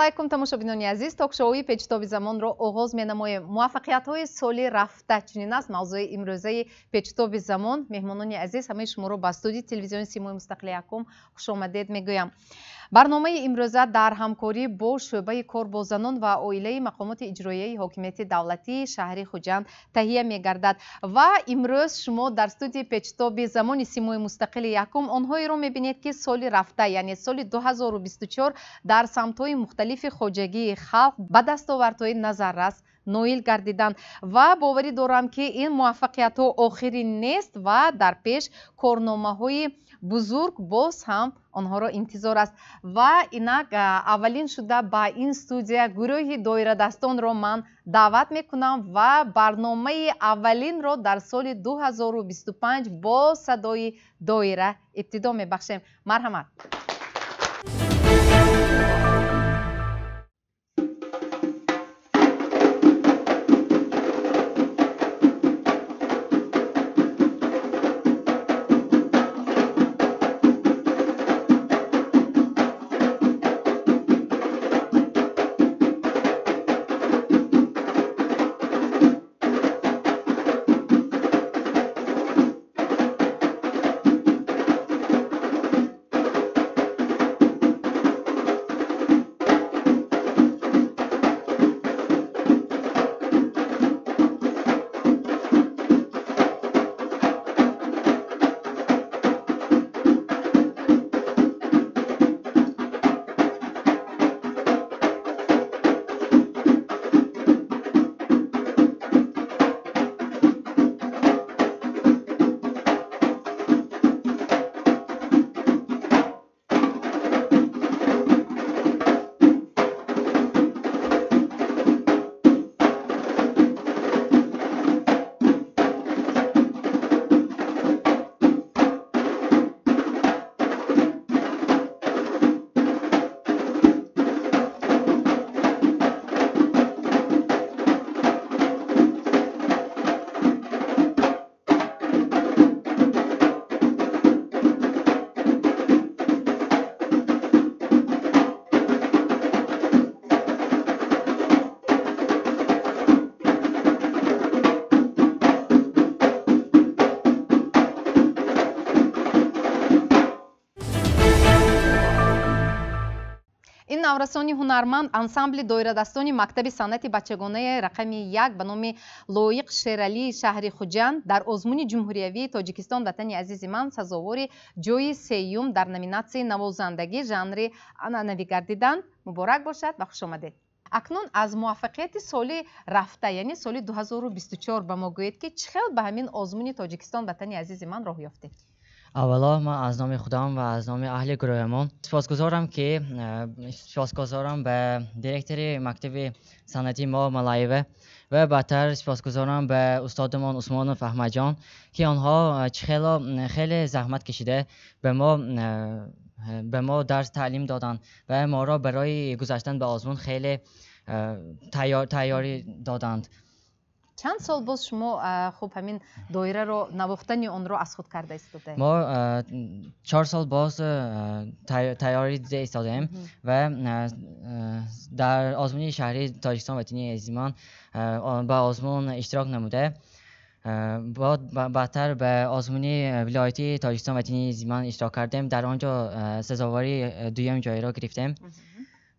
Алайкум, тамошобинони азиз, ток-шоуи Печтоби замонро оғоз менамоем. Муваффақиятҳои соли рафта чунин аст мавзӯи имрӯзаи Печтоби замон. Меҳмонони азиз, ҳамаи шуморо ба студияи телевизиони Симои Мустақили Якум хушомадед мегӯям. Барномаи имрӯза дар ҳамкорӣ бо шӯъбаи кор бо занон ва оилаи мақомоти иҷроияи ҳокимияти давлатии шаҳри Хуҷанд таҳия мегардад. Ва имрӯз шумо дар студияи Печтоби замони Симои Мустақили Якум онҳоеро мебинед, ки соли рафта, яъне соли 2024 дар самтҳои мухталифи хоҷагии халқ ба дастовардҳои назаррас ноил гардиданд ва боварӣ дорам, ки ин муваффақиятҳо охирин нест ва дар пеш корномаҳои бузург боз ҳам онҳоро интизор аст. Ва инак аввалин шуда ба ин студия гурӯҳи доирадастонро ман даъват мекунам ва барномаи аввалинро дар соли 2025 бо садои доира ибтидо мебахшем. Марҳамат. Наврасони ҳунарманд ансамбли доирадастони мактаби санъати бачагонаи рақами 1 ба номи Лоиқ Шералии шаҳри Хуҷанд дар озмуни ҷумҳуриявии Тоҷикистон Ватани азизи ман сазовори ҷойи сеюм дар номинатсияи навозандагӣ жанри анъанавӣ гардиданд. Муборак бошад ва хушомадед. Акнун аз муваффақияти соли рафта, яъне соли 2024 ба мо гӯед, ки чӣ хел ба ҳамин озмуни Тоҷикистон Ватани азизи ман роҳ ёфтед? Аввало ман аз номи худам ва аз номи аҳли гурӯҳамон сипосгузорам ба директори мактаби санъати мо Малаева ва баъдтар сипосгузорам ба устодамон Усмонов Аҳмадҷон, ки онҳо хеле заҳмат кашида ба мо дарс таълим доданд ва моро барои гузаштан ба озмун хеле тайёрӣ доданд. Чанд сол боз шумо хуб ҳамин доираро навохтани онро аз худ карда истодаед? Мо 4 сол боз тайёрӣ дида истодаем ва дар озмуни шаҳрии Тоҷикистон Ватани азизимон ба озмун иштирок намуда, баъдтар ба озмуни вилоятии Тоҷикистон Ватани азизимон иштирок кардем. Дар он ҷо сазовори дуюм ҷойро гирифтем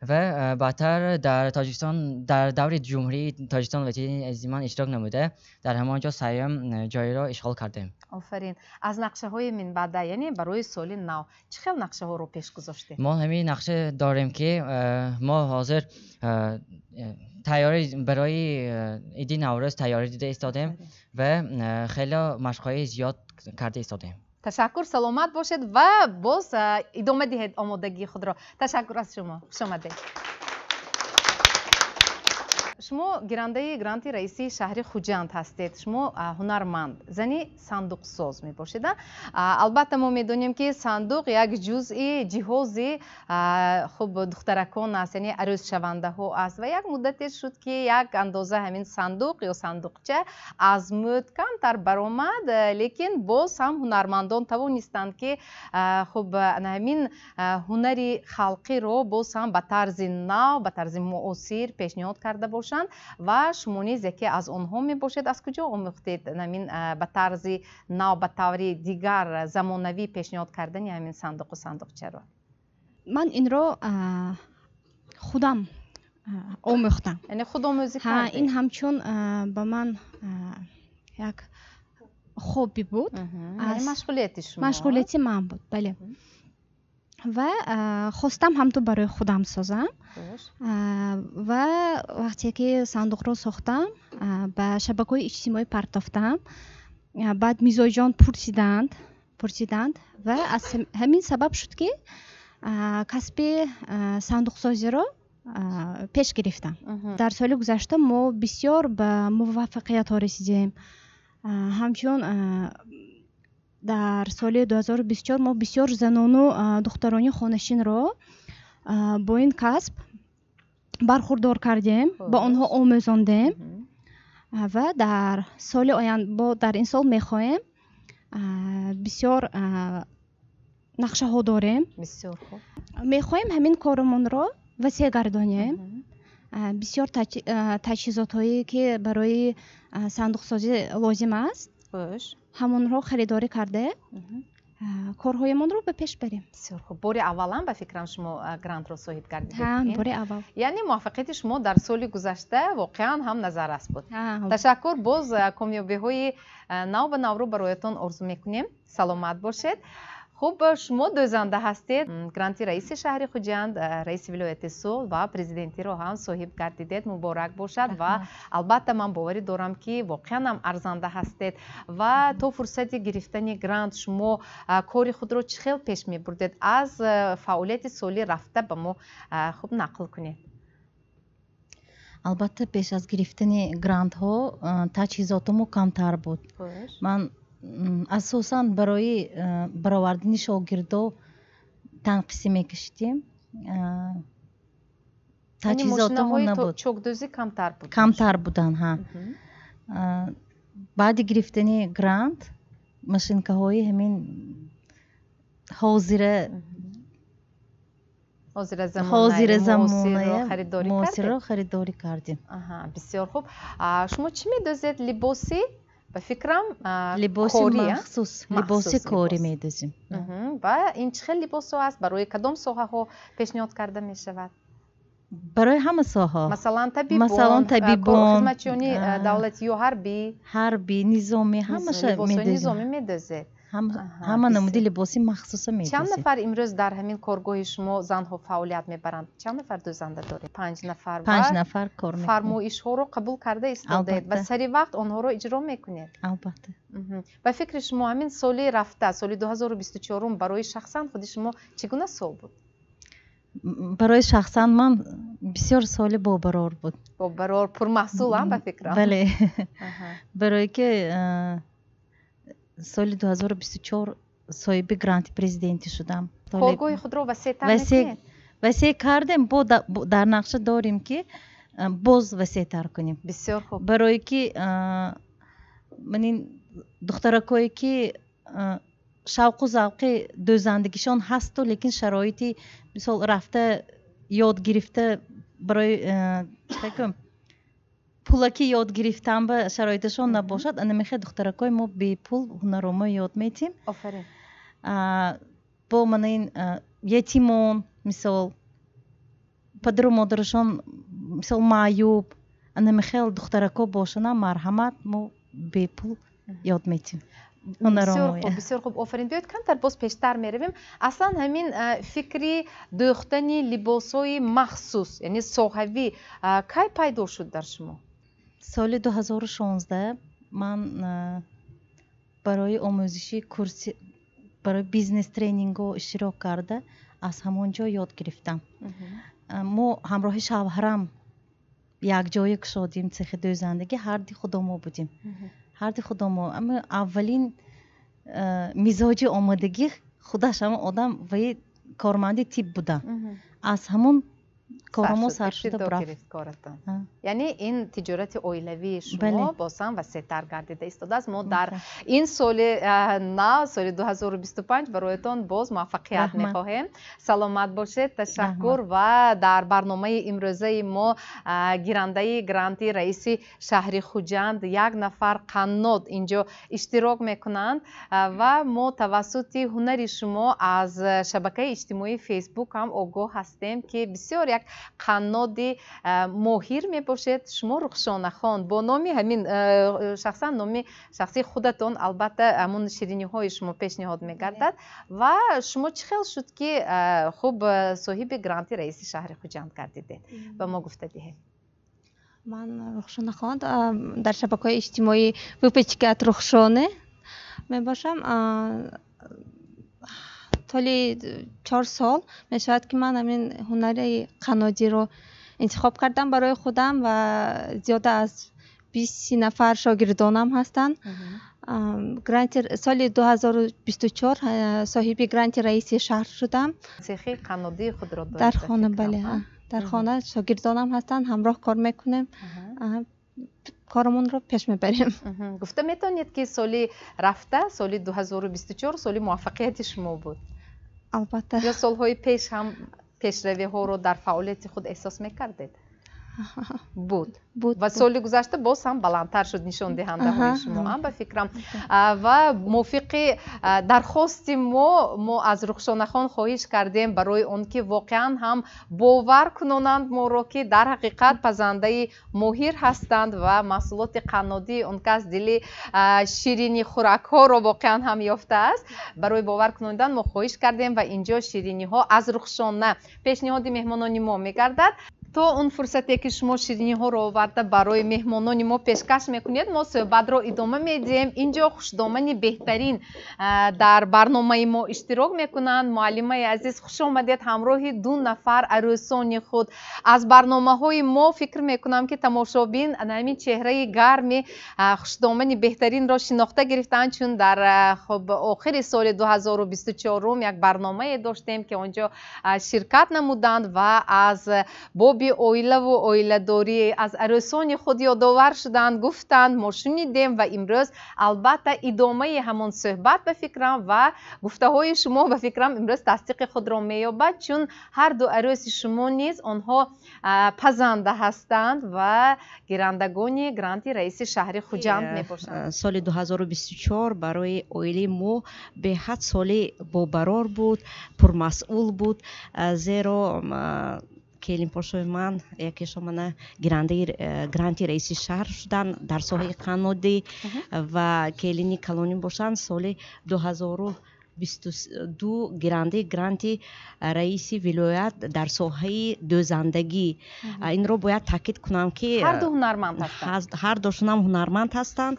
ва баъдтар дар Тоҷикистон дар даври ҷумҳурии Тоҷикистон Ватани азизимон иштирок намуда, дар ҳамон ҷо сеюм ҷойро ишғол кардем. Офарин. Аз нақшаҳои минбаъда, яъне барои соли нав, чӣ хел нақшаҳоро пеш гузоштед? Мо ҳамин нақша дорем, ки мо ҳозир тайёрӣ барои иди Наврӯз тайёрӣ дида истодем ва хеле машқҳои зиёд карда истодем. Ташаккур, саломат бошед ва боз идома диҳед омодагии худро. Ташаккур аз шумо, хуш омадед. Шумо гирандаи гранти раиси шаҳри Хуҷанд ҳастед. Шумо ҳунарманд, зани сандуқсоз мебошед. Албатта, мо медонем, ки сандуқ як ҷузъи ҷиҳози хуб духтаракон аст, яъне арӯзшавандаҳо аст, ва як муддате шуд, ки як андоза ҳамин сандуқ ё сандуқча аз мӯд камтар баромад, лекин боз ҳам ҳунармандон тавонистанд, ки хуб ҳамин ҳунари халқиро боз ҳам ба тарзи нав, ба тарзи муосир пешниҳод карда бошанд, ва шумо низ яке аз онҳо мебошед. Аз куҷо омӯхтед ҳамин ба тарзи нав, ба таври дигар, замонавӣ пешниҳод кардани ҳамин сандуқу сандуқчаро? Ман инро худам омӯхтам. Яъне худомӯзӣ? Ин ҳамчун ба ман як хобби буд. Машғулияти шумо. Машғулияти ман буд, бале, ва хостам ҳамту барои худам созам. Ва вақте ки сандуқро сохтам, ба шабакаҳои иҷтимоӣ партофтам, баъд мизоҷон пурсиданд ва аз ҳамин сабаб шуд, ки касби сандуқсозиро пеш гирифтам. Дар соли гузашта мо бисёр ба муваффақиятҳо расидем. Ҳамчун дар соли 2024 мо бисёр занону духтарони хонашинро бо ин касб бархурдор кардем, ба онҳо омӯзондем ва дар соли оянда, бо дар ин сол мехоҳем, бисёр нақшаҳо дорем. Бисёр хуб. Мехоҳем ҳамин корамонро васеъ гардонем. Бисёр таҷҳизотҳое, ки барои сандуқсозӣ лозим аст, ҳамонро харидорӣ карда, корҳоямонро ба пеш барем. Бисёр хуб. Бори аввалам, ба фикрам, шумо грантро соҳиб гардидед? Бори аввал. Яъне муваффақияти шумо дар соли гузашта воқеан ҳам назаррас буд. Ташаккур. Боз комёбиҳои нав ба навро бароятон орзу мекунем, саломат бошед. Хуб, шумо дӯзанда ҳастед. Гранти раиси шаҳри Хуҷанд, раиси вилояти Суғд ва президентиро ҳам соҳиб гардидед. Муборак бошад. Ва албатта, ман боварӣ дорам, ки воқеан ҳам арзанда ҳастед. Ва то фурсати гирифтани грант шумо кори худро чӣ хел пеш мебурдед? Аз фаъолияти соли рафта ба мо хуб нақл кунед. Албатта, пеш аз гирифтани грантҳо таҷҳизотамо камтар буд. Ман асосан барои баровардани шогирдо танқисӣ мекашидем, таҷҳизотамо набуд. Чокдӯзӣ камтар буд? Камтар буданд, ҳа. Баъди гирифтани грант машинкаҳои ҳамин ҳозира ҳозиразамонаро харидорӣ кардем. Бисёр хуб. Шумо чӣ медӯзед? Либоси, ба фикрам, либоси махсус, либоси корӣ медӯзем. Ва ин чӣ хел либосҳо аст? Барои кадом соҳаҳо пешниҳод карда мешавад? Барои ҳама соҳа. Масалан, табибон? Масалан, табибон, хизматчиёни давлатӣ ё ҳарбӣ? Ҳарбӣ, низомӣ, ҳамаша. Либосҳои низомӣ медӯзед? Ҳама намуди либоси махсуса медӯзем. Чанд нафар имрӯз дар ҳамин коргоҳи шумо занҳо фаъолият мебаранд? Чанд нафар дӯзанда доред? Панҷ нафар? Панҷ нафар кор мекунем. Фармоишҳоро қабул карда истодаед ва сари вақт онҳоро иҷро мекунед? Албатта. Ба фикри шумо, ҳамин соли рафта, соли 2024, барои шахсан худи шумо чӣ гуна сол буд? Барои шахсан ман бисёр соли бобарор буд. Бобарор, пурмаҳсулам, ба фикрам. Бале, барое ки соли 2024 соҳиби гранти президентӣ шудам. Коргоҳи худро васеътар мекунед? Васеъ кардем. Бо дар нақша дорем, ки боз васеътар кунем. Бисёр хуб. Барое ки манин духтаракое, ки шавқу завқи дӯзандагишон ҳасту, лекин шароити, мисол, рафта ёд гирифта, барои чӣ гӯям, пулакӣ ёд гирифтан ба шароиташон набошад, ана мехе духтаракои мо бепул ҳунаромо ёд метиҳем. Офарин. Бо мана ин ятимон, мисол, падару модарашон, мисол, маъюб, ана мехел духтарако бошана, марҳамат, мо бепул ёд метиҳем. Бисёр хуб, офарин. Биёед, камтар боз пештар меравем. Аслан ҳамин фикри дӯхтани либосҳои махсус, яъне соҳавӣ, кай пайдо шуд дар шумо? Соли 2016 ман барои омӯзиши курси барои бизнес тренингҳо иштирок карда, аз ҳамон ҷо ёд гирифтам. Мо ҳамроҳи шавҳарам Якҷоя кушодем цехи дӯзандагӣ, ҳарди худомо будем, ҳарди худомо. Ама аввалин мизоҷи омадагӣ худаш ҳамон одам ваи корманди тиб буда, аз ҳамон корамо сар шуда бурафт коратон. Яъне ин тиҷорати оилавии шумо боз ҳам васеътар гардида истодааст. Мо дар ин соли нав, соли 2025, бароятон боз муваффақият мехоҳем. Саломат бошед, ташаккур. Ва дар барномаи имрӯзаи мо гирандаи гранти раиси шаҳри Хуҷанд як нафар қаннод инҷо иштирок мекунанд ва мо тавассути ҳунари шумо аз шабакаи иҷтимоии Фейсбук ҳам огоҳ ҳастем, ки бисёр як қанноди моҳир мебошед. Шумо, Рухшонахон, бо номи ҳамин шахсан, номи шахсии худатон, албатта, ҳамун шириниҳои шумо пешниҳод мегардад. Ва шумо чӣ хел шуд, ки хуб соҳиби гранти раиси шаҳри Хуҷанд гардидед, ба мо гуфта диҳед. Ман Рухшонахон, дар шабакаҳои иҷтимоӣ «Выпечка от Рухшоны» мебошам. Толи 4 сол мешавад, ки ман ҳамин ҳунари қаннодиро интихоб кардам барои худам ва зиёда аз 20 нафар шогирдонам ҳастанд. Гранти соли 2024 соҳиби гранти раиси шаҳр шудам. Цехи қаннодии худро доред? Дар хона, бале, дар хона шогирдонам ҳастанд, ҳамроҳ кор мекунем, корамонро пеш мебарем. Гуфта метавонед, ки соли рафта, соли 2024, соли муваффақияти шумо буд? Албатта. Ё солҳои пеш ҳам пешравиҳоро дар фаъолияти худ эҳсос мекардед? Буд. Буд. Ва соли гузашта боз ҳам баландтар шуд нишондиҳандаҳои шумо, ба фикрам. Ва мувофиқи дархости мо, мо аз Рухшонахон хоҳиш кардем барои он ки воқеан ҳам бовар кунонанд моро, ки дар ҳақиқат пазандаи моҳир ҳастанд ва маҳсулоти қаннодии он кас дили ширини хӯракҳоро воқеан ҳам ёфтааст. Барои бовар кунондан мо хоҳиш кардем ва инҷо шириниҳо аз Рухшона пешниҳоди меҳмонони мо мегардад. То он фурсате ки шумо шириниҳоро оварда барои меҳмонони мо пешкаш мекунед, мо суҳбатро идома медиҳем. Инҷо хушдомани беҳтарин дар барномаи мо иштирок мекунанд. Муаллимаи азиз, хуш омадед ҳамроҳи ду нафар арӯсони худ. Аз барномаҳои мо, фикр мекунам, ки тамошобин ҳамин чеҳраи гарми хушдомани беҳтаринро шинохта гирифтанд, чун дар хуб охири соли 2024 як барномае доштем, ки он ҷо ширкат намуданд ва аз боби оилаву оиладорӣ аз арӯсони худ ёдовар шуданд, гуфтанд, мо шунидем. Ва имрӯз, албатта, идомаи ҳамон суҳбат, ба фикрам, ва гуфтаҳои шумо, ба фикрам, имрӯз тасдиқи худро меёбад, чун ҳарду арӯси шумо низ онҳо пазанда ҳастанд ва гирандагони гранти раиси шаҳри Хуҷанд мебошанд. Соли 2024 барои оилаи мо беҳад соли бобарор буд, пурмасъул буд, зеро келинпошои ман якешон мана гирандаи гранти раиси шаҳр шуданд дар соҳаи қаннодӣ ва келини калонӣ бошанд, соли 2022 гирандаи гранти раиси вилоят дар соҳаи дӯзандагӣ. Инро бояд таъкид кунам, ки ҳарду ҳунарманд ҳастанд. Ҳардушонам ҳунарманд ҳастанд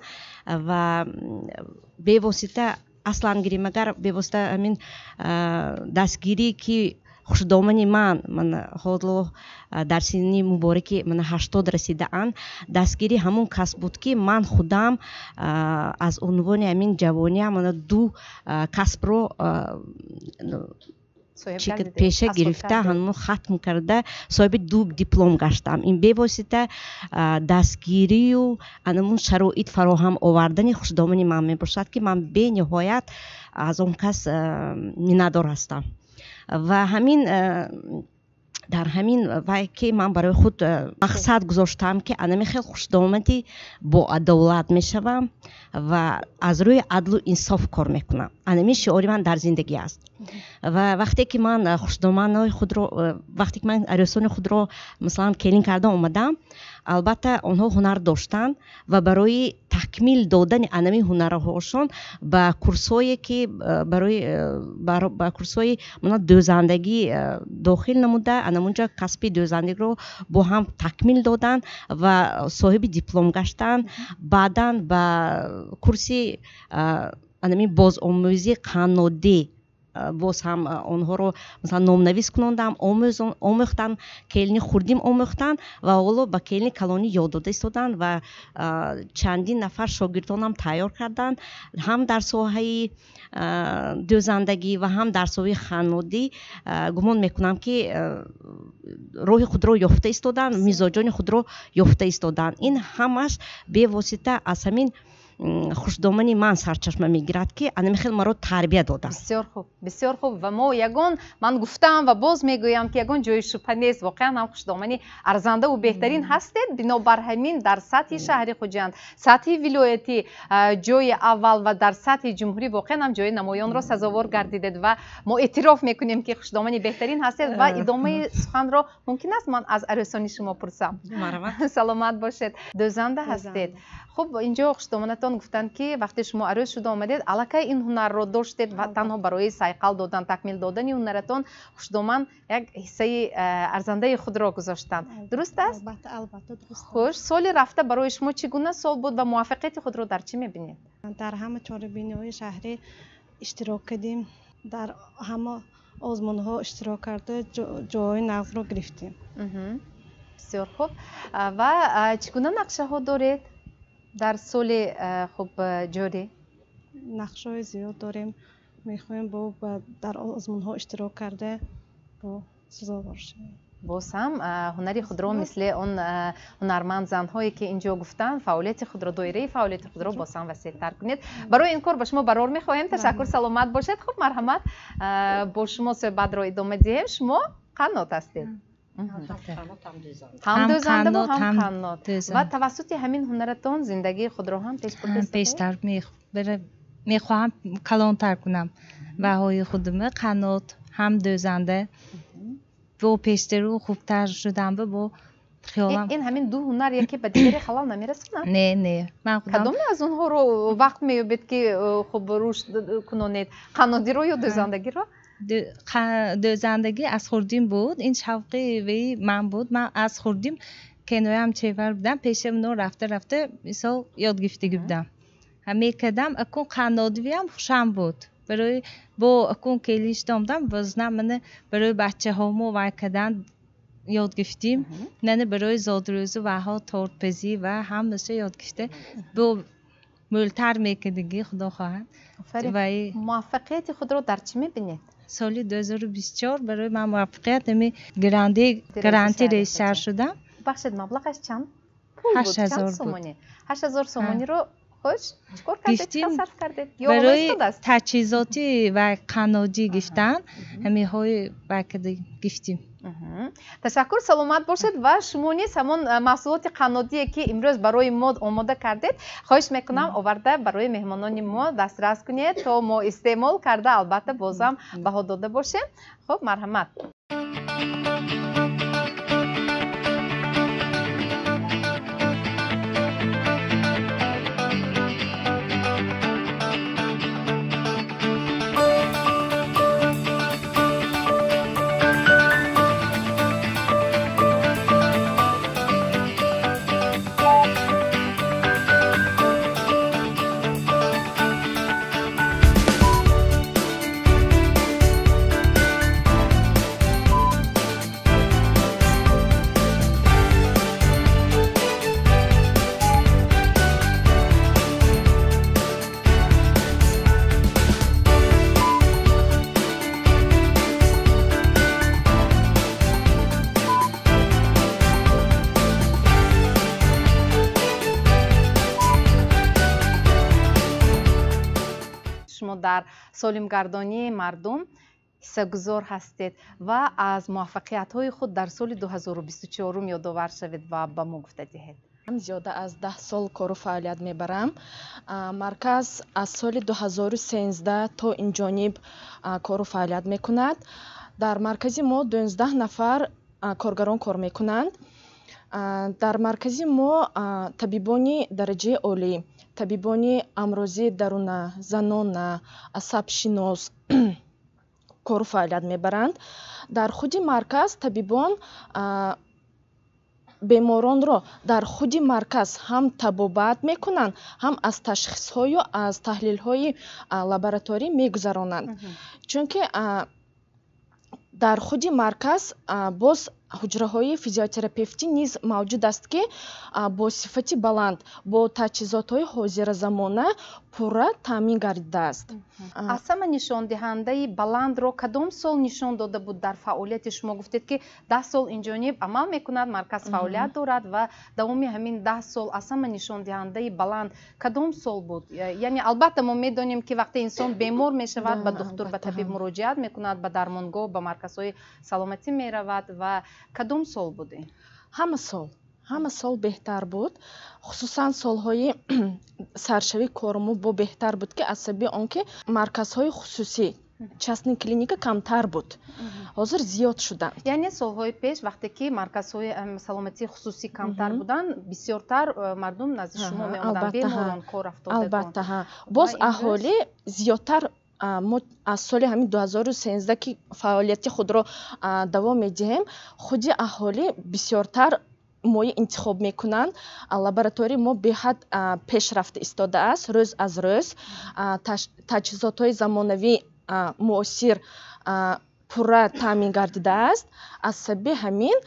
ва бевосита, аслан гирем агар, бевосита ҳамин дастгирӣ, ки хушдомани ман ҳоло дар синни мубораки мана 80 расидаанд, дастгири ҳамон кас буд, ки ман худам аз унвони ҳамин ҷавониам мана ду касбро пеша гирифта, ҳамон хатм карда, соҳиби ду диплом гаштам. Ин бевосита дастгирию анамун шароит фароҳам овардани хушдомани ман мебошад, ки ман бениҳоят аз он кас миннатдор ҳастам. Ва ҳамин дар ҳамин вай, ки ман барои худ мақсад гузоштаам, ки анами хел хушдомадӣ боадолат мешавам ва аз рӯи адлу инсоф кор мекунам. Анамин шиори ман дар зиндагӣ аст. Ва вақте ки ман хушдоманои худро, вақте ки ман арӯсони худро, масалан, келин карда омадам, албатта, онҳо ҳунар доштанд ва барои такмил додани анами ҳунарҳошон ба курсҳое, ки барои ба курсҳои дӯзандагӣ дохил намуда, анамунҷо касби дӯзандагиро бо ҳам такмил доданд ва соҳиби диплом гаштанд. Баъдан ба курси анами бозомӯзии қаннодӣ. Боз ҳам онҳоро масалан номнавис кунондам, омӯхтам, келини хурдим омӯхтанд ва ҳоло ба келини калонӣ ёд дода истоданд ва чандин нафар шогирдонам тайёр карданд, ҳам дар соҳаи дӯзандагӣ ва ҳам дар соҳаи ханнодӣ. Гумон мекунам, ки роҳи худро ёфта истоданд, мизоҷони худро ёфта истоданд. Ин ҳамаш бевосита аз ҳамин хушдомани ман сарчашма мегирад, ки анами хел маро тарбия доданд. Бисёр хуб, бисёр хуб. Ва мо ягон, ман гуфтам ва боз мегӯям, ки ягон ҷои шубҳа нест, воқеан ҳам хушдомани арзандаву беҳтарин ҳастед. Бинобар ҳамин дар сатҳи шаҳри Хуҷанд, сатҳи вилоятӣ ҷои аввал ва дар сатҳи ҷумҳурӣ воқеан ҳам ҷои намоёнро сазовор гардидед ва мо эътироф мекунем, ки хушдомани беҳтарин ҳастед. Ва идомаи суханро мумкин аст ман аз арӯсони шумо пурсам? Саломат бошед. Дӯзанда ҳастед. Хуб, инҷо хушдоманатон гуфтанд, ки вақте шумо арӯс шуда омадед, аллакай ин ҳунарро доштед ва танҳо барои сайқал додан, такмил додани ҳунаратон хушдоман як ҳиссаи арзандаи худро гузоштанд. Дуруст аст? Албатта, дуруст. Хуш, соли рафта барои шумо чӣ гуна сол буд ва муваффақияти худро дар чӣ мебинед? Дар ҳама чорабиниҳои шаҳрӣ иштирок кардем, дар ҳама озмунҳо иштирок карда, ҷойҳои нағзро гирифтем. Бисёр хуб. Ва чӣ гуна нақшаҳо доред дар соли хуб ҷорӣ? Нақшаҳои зиёд дорем, мехоҳем бо дар озмунҳо иштирок карда, бо сазовор шавем. Боз ҳам ҳунари худро мисли он ҳунарманд занҳое, ки инҷо гуфтанд, фаъолияти худро, доираи фаъолияти худро боз ҳам васеътар кунед. Барои ин кор ба шумо барор мехоҳем. Ташаккур, саломат бошед. Хуб, марҳамат, бо шумо суҳбатро идома диҳем. Шумо қаннот ҳастед, ҳам дӯзандаву ҳам қаннот, ва тавассути ҳамин ҳунаратон зиндагии худро ҳам пеш бурда. Пештар мехоҳам калонтар кунам баҳои худума, қаннот ҳам дӯзанда, бо пештару хубтар шудам, бо хиёлам. Ин ҳамин ду ҳунар яке ба дигаре халал намерасонад? Не, не, ман худам Кадоме аз онҳоро вақт меёбед, ки хуб рушд кунонед, қаннодиро ё дӯзандагиро? Дӯзандагӣ аз хурдим буд, ин шавқи ваи ман буд. Ман аз хурдим кеноям чевар будам, пеши оно рафта рафта мисол ёд гирифтагӣ будам, мекардам. Акун қаннодивиам хушам буд, барои бо акун келин шуда омадам, бознам мана барои бачаҳомо вай кардан ёд гирифтим, мана барои зодрӯзу ваҳо тортпазӣ ва ҳамаша ёд гирифта, бо мӯлтар мекардагӣ, худо хоҳад. Муваффақияти худро дар чӣ мебинед? Соли 2024 барои ман муваффақият ами гранти раиси шаҳр шудам. Бахшед, маблағаш чанд пул буд? Чанд сомонӣ? 8000 сомониро хуш чӣ кор кардед, чӣ сарф кардед? Ё барои таҷҳизоти ва қаннодӣ гирифтан, ҳамиҳои вай карда гирифтим. Ташаккур, саломат бошед. Ва шумо низ ҳамон маҳсулоти қаннодие, ки имрӯз барои мо омода кардед, хоҳиш мекунам, оварда барои меҳмонони мо дастрас кунед, то мо истеъмол карда, албатта, бозам баҳо дода бошем. Хуб, марҳамат. Дар солимгардонии мардум ҳиссагузор ҳастед ва аз муваффақиятҳои худ дар соли 2024 ёдовар шавед ва ба мо гуфта диҳед. Зиёда аз 10 сол кору фаъолият мебарам. Марказ аз соли 2013 то инҷониб кору фаъолият мекунад. Дар маркази мо 12 нафар коргарон кор мекунанд. Дар маркази мо табибони дараҷаи олӣ, табибони амрози даруна, занона, асабшинос кору фаъолият мебаранд. Дар худи марказ табибон Беморонро дар худи марказ ҳам табобат мекунанд, ҳам аз ташхисҳою аз таҳлилҳои лабораторӣ мегузаронанд, чунки дар худи марказ боз ҳуҷраҳои физиотерапевтӣ низ мавҷуд аст, ки бо сифати баланд, бо таҷҳизотҳои ҳозиразамона пурра таъмин гардидааст. Аз ҳама нишондиҳандаи баландро кадом сол нишон дода буд дар фаъолияти шумо? Гуфтед, ки 10 сол инҷониб амал мекунад, марказ фаъолият дорад ва давоми ҳамин 10 сол аз ҳама нишондиҳандаи баланд кадом сол буд? Яъне, албатта, мо медонем, ки вақте инсон бемор мешавад, ба духтур, ба табиб муроҷиат мекунад, ба дармонгоҳ, ба марказҳои саломатӣ меравад. Ва кадом сол буд ин? Ҳама сол беҳтар буд. Хусусан солҳои саршавии кормо бо беҳтар буд, ки аз сабаби он ки марказҳои хусусӣ, частный клиника камтар буд, ҳозир зиёд шуданд. Яъне солҳои пеш, вақте ки марказҳои саломатии хусусӣ камтар буданд, бисёртар мардум назди шумо меомаданд, беморон, кор афтодагон. Албатта, ҳа. Боз аҳолӣ зиёдтар. Мо аз соли ҳамин 2013 ки фаъолияти худро давом медиҳем, худи аҳолӣ бисёртар мои интихоб мекунанд. Лабораторияи мо беҳад пешрафта истодааст, рӯз аз рӯз таҷҳизотҳои замонавӣ, муосир пурра таъмин гардидааст. Аз сабаби ҳамин,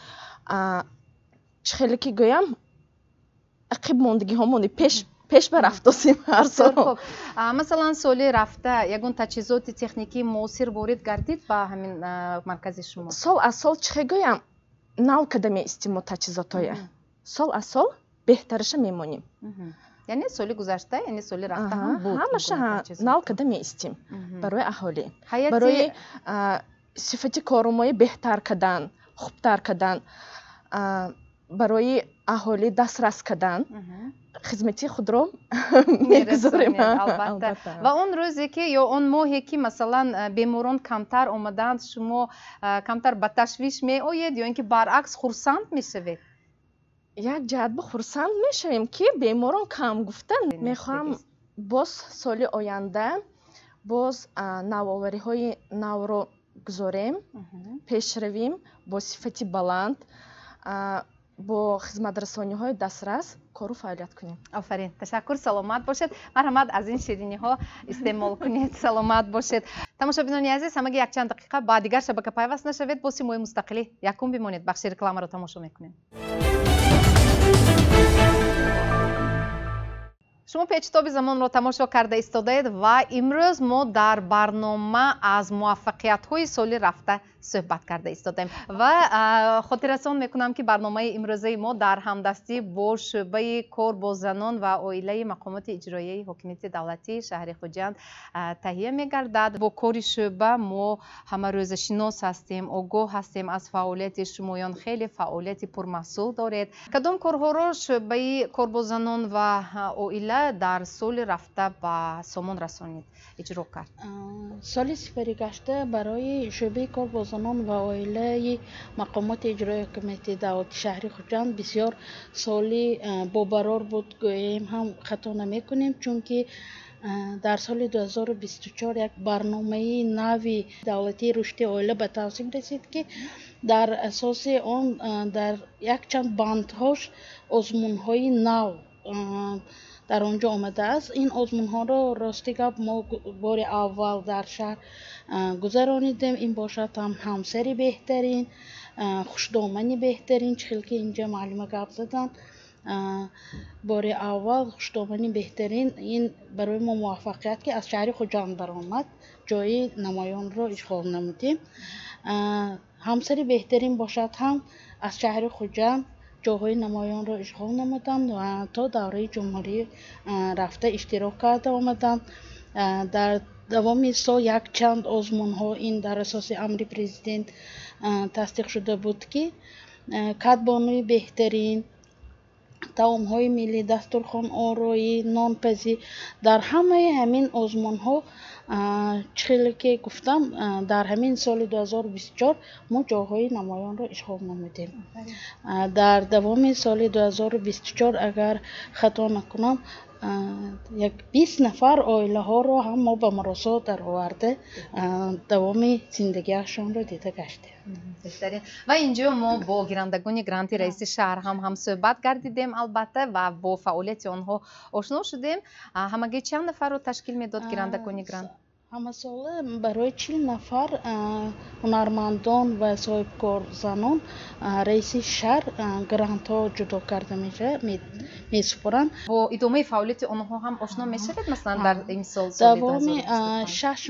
чӣ хеле ки гӯям, ақиб мондагиҳомони пеш барафтосем ҳар сол. Хуб, масалан, соли рафта ягон таҷҳизоти техникии муосир ворид гардид ба ҳамин маркази шумо? Сол аз сол, чӣ хел гӯям, нав када меистем мо таҷҳизотҳоя, сол аз сол беҳтараша мемонем. Яъне соли гузашта, яъне соли рафта ҳам буд? Ҳамаша нав када меистем барои аҳолӣ, барои сифати корумои беҳтар кардан, хубтар кардан, барои аҳолӣ дастрас кардан хизмати худро мегузорем. Албатта. Ва он рӯзе ки ё он моҳе ки, масалан, беморон камтар омаданд, шумо камтар ба ташвиш меоед ё ин ки баръакс хурсанд мешавед? Як ҷиҳат ба хурсанд мешавем, ки беморон кам гуфтан. Мехоҳам боз соли оянда боз навовариҳои навро гузорем, пешравим бо сифати баланд, бо хизматрасониҳои дастрас кору фаъолият кунем. Офарин, ташаккур, саломат бошед. Марҳамат, аз ин шириниҳо истеъмол кунед, саломат бошед. Тамошобинони азиз, ҳамаги якчанд дақиқа ба дигар шабака пайваст нашавед, бо Симои мустақилӣ якум бимонед. Бахши рекламаро тамошо мекунем. Шумо Печитоби замонро тамошо карда истодаед ва имрӯз мо дар барнома аз муваффақиятҳои соли рафта суҳбат карда истодаем. Ва хотиррасон мекунам, ки барномаи имрӯзаи мо дар ҳамдастӣ бо шӯъбаи кор бо занон ва оилаи мақомоти иҷроияи ҳокимияти давлатии шаҳри Хуҷанд таҳия мегардад. Бо кори шӯъба мо ҳамарӯзашинос ҳастем, огоҳ ҳастем аз фаъолияти шумоён. Хеле фаъолияти пурмаҳсул доред. Кадом корҳоро шӯъбаи кор бо занон ва оила дар соли рафта ба сомон расонид, иҷро кард? Соли сипаригашта барои шӯъбаи кор бо занон ва оилаи мақомоти иҷроияи ҳокимияти давлати шаҳри Хуҷанд бисёр соли бобарор буд, гӯем ҳам хато намекунем, чунки дар соли 2024 як барномаи нави давлатии рушди оила ба тасвиб расид, ки дар асоси он дар якчанд бандҳош озмунҳои нав дар он ҷо омадааст. Ин озмунҳоро, рости гап, мо бори аввал дар шаҳр гузаронидем. Ин бошад ҳам ҳамсари беҳтарин, хушдомани беҳтарин, чӣ хел ки инҷа муаллима гап заданд, бори аввал хушдомани беҳтарин. Ин барои мо муваффақият, ки аз шаҳри Хуҷанд баромад, ҷои намоёнро ишғол намудем. Ҳамсари беҳтарин бошад ҳам аз шаҳри Хуҷанд ҷойҳои намоёнро ишғол намуданд ва то давраи ҷумҳурӣ рафта иштирок карда омаданд. Дар давоми сол якчанд озмунҳо, ин дар асоси амри президент тасдиқ шуда буд, ки кадбонуи беҳтарин, таомҳои миллӣ, дастурхонороӣ, нонпазӣ, дар ҳамаи ҳамин озмунҳо, чӣ хеле ки гуфтам, дар ҳамин соли 2024 мо ҷойҳои намоёнро ишғол намудем. Дар давоми соли 2024, агар хато накунам, Як 20 нафар оилаҳоро ҳам мо ба муросо дароварда, давоми зиндагиашонро дида гаштем. Беҳтарин. Ва инҷо мо бо гирандагони гранти раиси шаҳр ҳам ҳамсӯҳбат гардидем, албатта, ва бо фаъолияти онҳо ошно шудем. Ҳамагӣ чанд нафарро ташкил медод гирандагони грант? Ҳамасола барои 40 нафар ҳунармандон ва соҳибкорзанон раиси шаҳр грантҳо ҷудо карда месупоранд. Бо идомаи фаъолияти онҳо ҳам ошно мешавед, масалан, дар имсол? Давоми шаш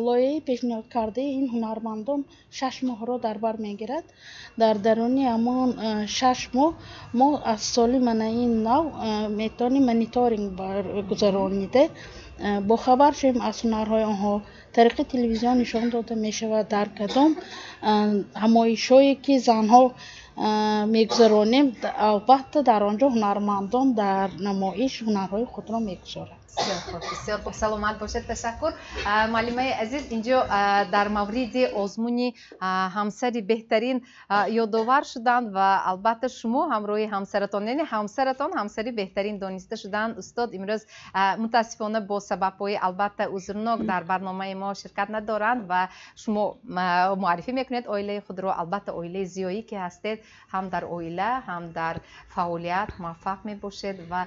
лоиҳаи пешниҳодкардаи ин ҳунармандон 6 моҳро дар бар мегирад. Дар даруни ҳамон 6 моҳ мо аз соли мана ин нав метавонем мониторинг баргузаронида, бохабар шавем аз ҳунарҳои онҳо. Тариқи телевизион нишон дода мешавад, дар кадом ҳамоишҳое ки занҳо мегузаронем, албатта, дар он ҷо ҳунармандон дар намоиш ҳунарҳои худро мегузоранд. Бисёр хуб, бисёр хуб, саломат бошед, ташаккур. Муаллимаи азиз, инҷо дар мавриди озмуни ҳамсари беҳтарин ёдовар шуданд ва албатта шумо ҳамроҳи ҳамсаратон, яъне ҳамсаратон ҳамсари беҳтарин дониста шуданд. Устод имрӯз мутаассифона бо сабабҳои албатта узрнок дар барномаи мо ширкат надоранд ва шумо муаррифӣ мекунед оилаи худро. Албатта, оилаи зиёӣ ки ҳастед, ҳам дар оила, ҳам дар фаъолият муваффақ мебошед ва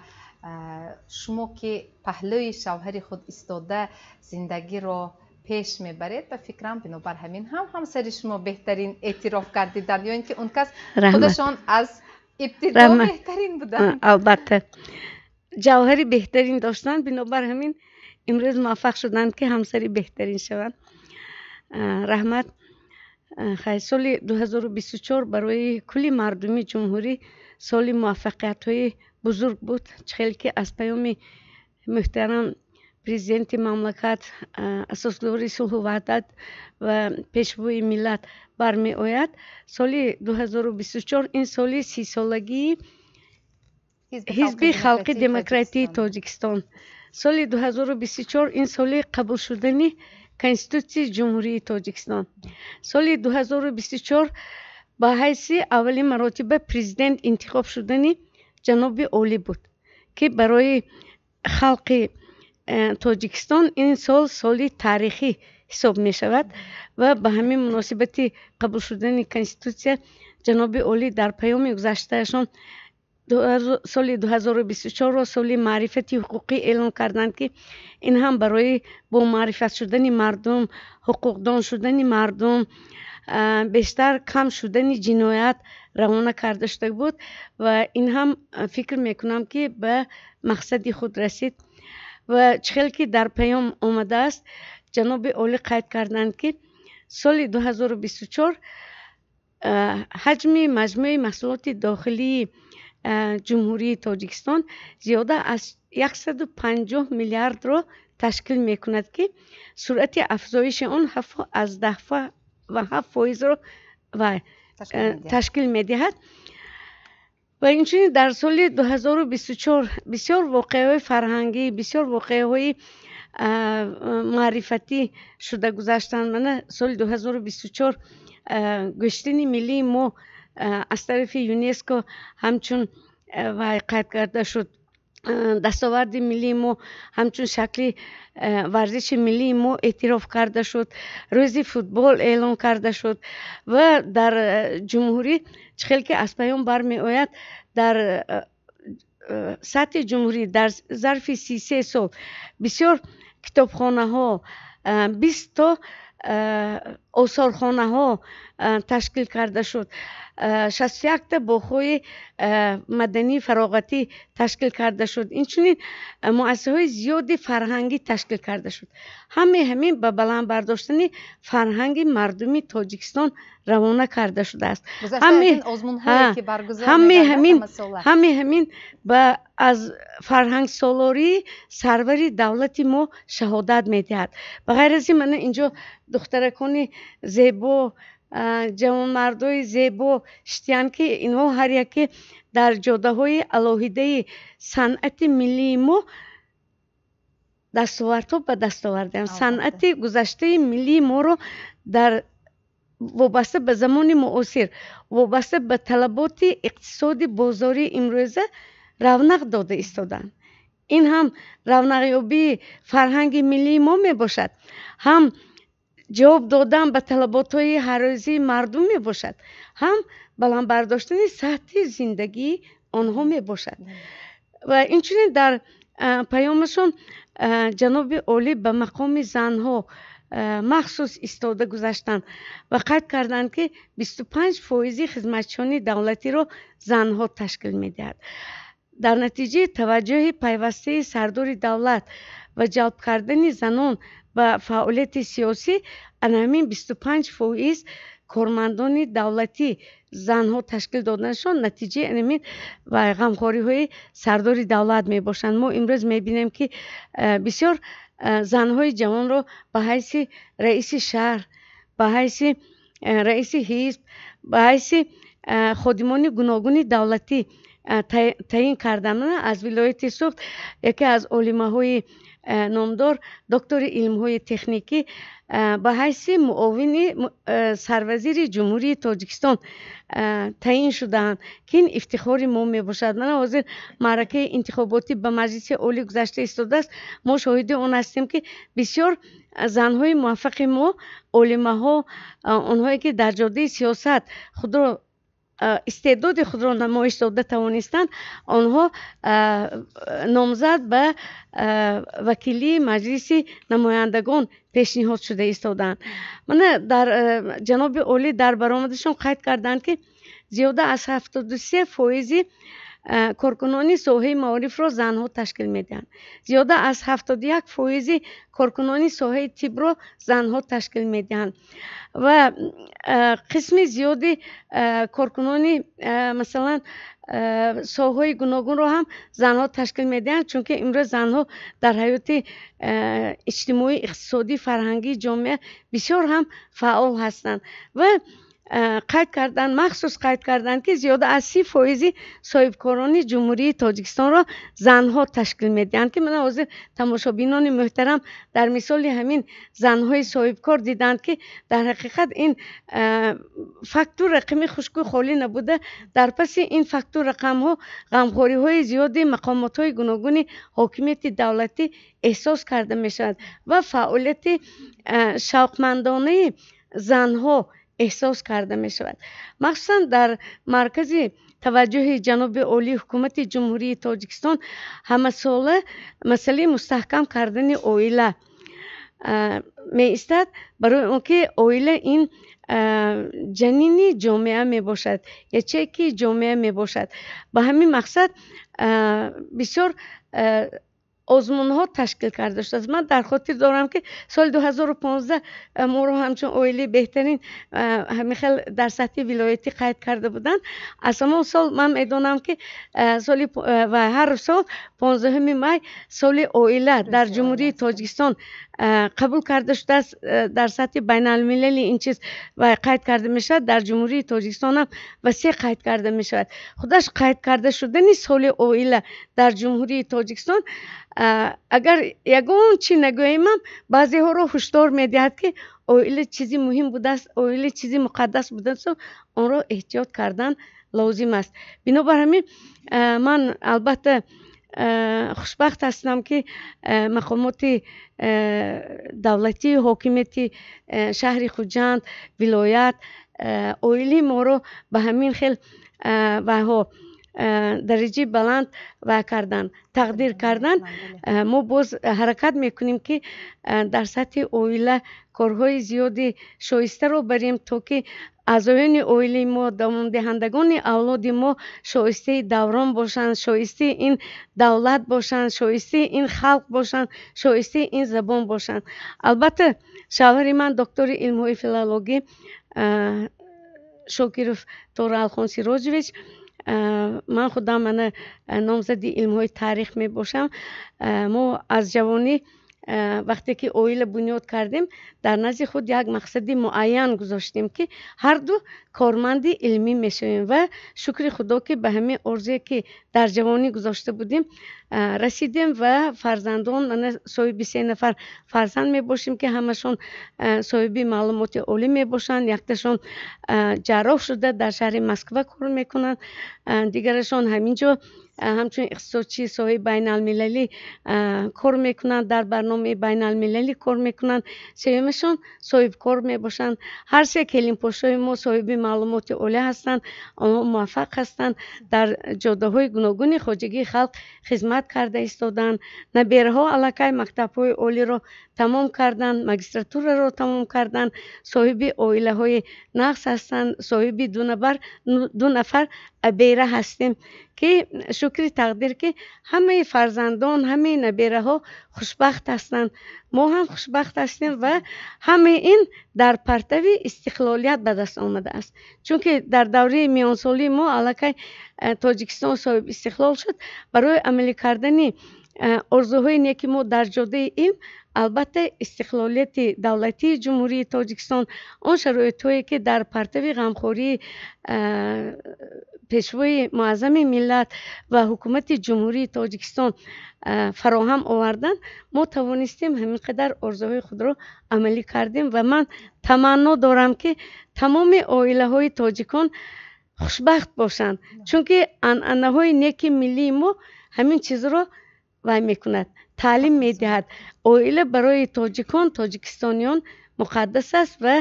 шумо ки паҳлӯи шавҳари худ истода зиндагиро пеш мебаред, ба фикрам, бинобар ҳамин ҳам ҳамсари шумо беҳтарин эътироф гардиданд ё ин ки он кас худашон аз ибтидо беҳтарин буданд? Албатта, ҷавҳари беҳтарин доштанд, бинобар ҳамин имрӯз муваффақ шуданд, ки ҳамсари беҳтарин шаванд. Раҳмат. Хай, соли 2024 барои кулли мардуми ҷумҳурӣ соли муваффақиятҳои бузург буд. Чӣ хел ки аз паёми муҳтарам президенти мамлакат, асосгузори сулҳу ваҳдат ва пешвои миллат бармеояд, соли 2024 ин соли 30-солагии Ҳизби Халқи Демократии Тоҷикистон, соли 2024 ин соли қабул шудани Конститутсияи Ҷумҳурии Тоҷикистон, соли 2024 ба ҳайси аввалин маротиба президент интихоб шудани ҷаноби олӣ буд, ки барои халқи Тоҷикистон ин сол соли таърихӣ ҳисоб мешавад. Ва ба ҳамин муносибати қабул шудани Конститутсия ҷаноби олӣ дар паёми гузаштаашон соли 2024-ро соли маърифати ҳуқуқӣ эълон карданд, ки ин ҳам барои бомаърифат шудани мардум, ҳуқуқдон шудани мардум, бештар кам шудани ҷиноят равона карда шуда буд ва ин ҳам, фикр мекунам, ки ба мақсади худ расид. Ва чӣ хел ки дар паём омадааст, ҷаноби олӣ қайд карданд, ки соли 2024 ҳаҷми маҷмӯи маҳсулоти дохилии Ҷумҳурии Тоҷикистон зиёда аз 150 миллиардро ташкил мекунад, ки суръати афзоиши он 7,7 фоизро ташкил медиҳад. Ва инчунин дар соли 2024 бисёр воқеаҳои фарҳангӣ, бисёр воқеаҳои маърифатӣ шуда гузаштанд. Мана, соли 2024 гӯштини миллии мо аз тарафи ЮНЕСКО ҳамчун вай қайд карда шуд, дастоварди миллии мо ҳамчун шакли варзиши миллии мо эътироф карда шуд, рӯзи футбол эълон карда шуд. Ва дар ҷумҳурӣ, чӣ хел ки аз паём бармеояд, дар сатҳи ҷумҳурӣ дар зарфи 33 сол бисёр китобхонаҳо, 20 то осорхонаҳо ташкил карда шуд, 61-та боғҳои мадании фароғатӣ ташкил карда шуд, инчунин муассисаҳои зиёди фарҳангӣ ташкил карда шуд. Ҳамаи ҳамин ба баланд бардоштани фарҳанги мардуми Тоҷикистон равона карда шудааст. Ҳамаи ҳамин ба аз фарҳангсолории сарвари давлати мо шаҳодат медиҳад. Ба ғайр аз ин, мана инҷо духтаракони зебо, ҷавонмардои зебо шитиянд, ки инҳо ҳар яке дар ҷодаҳои алоҳидаи санъати миллии мо дастовардҳо ба даст овардаанд, санъати гузаштаи миллии моро дар вобаста ба замони муосир, вобаста ба талаботи иқтисоди бозории имрӯза равнақ дода истодаанд. Ин ҳам равнақёбии фарҳанги миллии мо мебошад, ҳам ҷавоб додан ба талаботҳои ҳаррӯзии мардум мебошад, ҳам баланд бардоштани сатҳи зиндагии онҳо мебошад. Ва инчунин дар паёмашон ҷаноби олӣ ба мақоми занҳо махсус истода гузаштанд ва қайд карданд, ки 25% хизматчиёни давлатиро занҳо ташкил медиҳад. Дар натиҷаи таваҷҷӯҳи пайвастаи сардори давлат ва ҷалб кардани занон ба фаъолияти сиёсӣ, ана ҳамин 25% кормандони давлатӣ занҳо ташкил доданашон натиҷаи ҳамин ва ғамхориҳои сардори давлат мебошанд. Мо имрӯз мебинем, ки бисёр занҳои ҷавонро ба ҳайси раиси шаҳр, ба ҳайси раиси ҳизб, ба ҳайси ходимони гуногуни давлатӣ таъин карданд. Аз вилояти Суғд яке аз олимаҳои номдор, доктори илмҳои техникӣ, ба ҳайси муовини сарвазири Ҷумҳурии Тоҷикистон таъин шудаанд, ки ин ифтихори мо мебошад. Мана ҳозир маъракаи интихоботӣ ба Маҷлиси Олӣ гузашта истодааст. Мо шоҳиди он ҳастем, ки бисёр занҳои муваффақи мо, олимаҳо, онҳое ки дар ҷодаи сиёсат худро, истеъдоди худро намоиш дода тавонистанд, онҳо номзад ба вакилии Маҷлиси намояндагон пешниҳод шуда истодаанд. Мана дар ҷаноби олӣ дар баромадашон қайд карданд, ки зиёда аз 73% коркунони соҳаи маорифро занҳо ташкил медиҳанд, зиёда аз 71% коркунони соҳаи тибро занҳо ташкил медиҳанд ва қисми зиёди коркунони, масалан, соҳаҳои гуногунро ҳам занҳо ташкил медиҳанд, чунки имрӯз занҳо дар ҳаёти иҷтимоӣ, иқтисодӣ, фарҳангии ҷомеа бисёр ҳам фаъол ҳастанд. Ва қайд карданд, махсус қайд карданд, ки зиёда аз 30% соҳибкорони Ҷумҳурии Тоҷикистонро занҳо ташкил медиҳанд, ки мана ҳозир тамошобинони муҳтарам дар мисоли ҳамин занҳои соҳибкор диданд, ки дар ҳақиқат ин факту рақами хушку холӣ набуда, дар паси ин факту рақамҳо ғамхориҳои зиёди мақомотҳои гуногуни ҳокимияти давлатӣ эҳсос карда мешавад ва фаъолияти шавқмандонаи занҳо эҳсос карда мешавад. Махсусан дар маркази таваҷҷӯҳи ҷаноби олии Ҳукумати Ҷумҳурии Тоҷикистон ҳамасола масъалаи мустаҳкам кардани оила меистад, барои он ки оила ин ҷанини ҷомеа мебошад, ячейки ҷомеа мебошад. Ба ҳамин мақсад бисёр озмунҳо ташкил карда шудааст. Ман дар хотир дорам, ки соли 2015 моро ҳамчун оилаи беҳтарин ҳамин хел дар сатҳи вилоятӣ қайд карда буданд. Аз ҳамон сол ман медонам, ки соли ва ҳар сол 15 май соли оила дар Ҷумҳурии Тоҷикистон қабул карда шудааст. Дар сатҳи байналмилалӣ ин чиз ва қайд карда мешавад, дар Ҷумҳурии Тоҷикистон ҳам васеъ қайд карда мешавад. Худаш қайд карда шудани соли оила дар Ҷумҳурии Тоҷикистон, агар ягон чи нагӯемам, баъзеҳоро ҳушдор медиҳад, ки оила чизи муҳим будааст, оила чизи муқаддас будааст, онро эҳтиёт кардан лозим аст. Бинобар ҳамин ман албатта хушбахт ҳастам, ки мақомоти давлатии ҳокимияти шаҳри Хуҷанд, вилоят оилаи моро ба ҳамин хел вайҳо дараҷаи баланд вай карданд, тақдир карданд. Мо боз ҳаракат мекунем, ки дар сатҳи оила корҳои зиёди шоистаро барем, то ки аъзоёни оилаи мо, давомдиҳандагони авлоди мо шоистаи даврон бошанд, шоистаи ин давлат бошанд, шоистаи ин халқ бошанд, шоистаи ин забон бошанд. Албатта, шавҳари ман доктори илмҳои филологӣ Шокиров Тора Алхон Сироҷевич, ман худам мана номзади илмҳои таърих мебошам. Мо аз ҷавонӣ, вақте ки оила бунёд кардем, дар назди худ як мақсади муайян гузоштем, ки ҳарду корманди илмӣ мешавем, ва шукри Худо, ки ба ҳамин орзуе, ки дар ҷавонӣ гузошта будем, расидем ва фарзандон, мана соҳиби се нафар фарзанд мебошем, ки ҳамашон соҳиби маълумоти олӣ мебошанд. Якташон ҷарроҳ шуда дар шаҳри Москва кор мекунанд, дигарашон ҳамин ҷо ҳамчун иқтисодчии соҳаи байналмилалӣ кор мекунанд, дар барномаи байналмилалӣ кор мекунанд. Сеюмашон соҳибкор мебошанд. Ҳар се келинпошои мо соҳиби маълумоти олӣ ҳастанд, онҳо муваффақ ҳастанд, дар ҷодаҳои гуногуни хоҷагии халқ хизмат карда истоданд. Набераҳо аллакай мактабҳои олиро тамом карданд, магистратураро тамом карданд, соҳиби оилаҳои нағз ҳастанд, соҳиби ду нафар абера ҳастем, ки шукри тақдир, ки ҳамаи фарзандон, ҳамаи набераҳо хушбахт ҳастанд. Мо ҳам хушбахт ҳастем ва ҳамаи ин дар партави истиқлолият ба даст омадааст. Чунки дар давраи миёнсолии мо аллакай Тоҷикистон соҳиб истиқлол шуд. Барои амалӣ кардани орзуҳои неки мо дар ҷодаи илм, албатта, истиқлолияти давлатии Ҷумҳурии Тоҷикистон, он шароитҳое, ки дар партави ғамхории Пешвои Муаззами миллат ва Ҳукумати Ҷумҳурии Тоҷикистон фароҳам оварданд, мо тавонистем ҳамин қадар орзуҳои худро амалӣ кардем. Ва ман таманно дорам, ки тамоми оилаҳои тоҷикон хушбахт бошанд, чунки анъанаҳои неки миллии мо ҳамин чизро вай мекунад, таълим медиҳад. Оила барои тоҷикон, тоҷикистониён муқаддас аст ва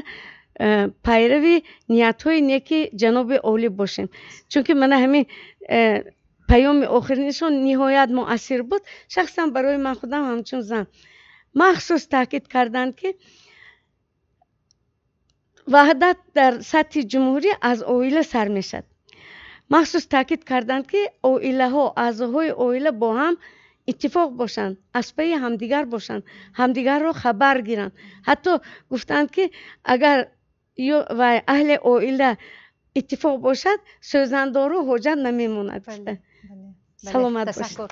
пайрави ниятҳои неки ҷаноби олӣ бошем, чунки мана ҳамин паёми охиринашон ниҳоят муассир буд шахсан барои ман худам ҳамчун зан. Махсус таъкид карданд, ки ваҳдат дар сатҳи ҷумҳурӣ аз оила сар мешавад. Махсус таъкид карданд, ки оилаҳо, аъзоҳои оила бо ҳам иттифоқ бошанд, аз пайи ҳамдигар бошанд, ҳамдигарро хабар гиранд. Ҳатто гуфтанд, ки агар ва аҳли оила иттифоқ бошад, сӯзандору ҳоҷат намемонад. Саломат бошед.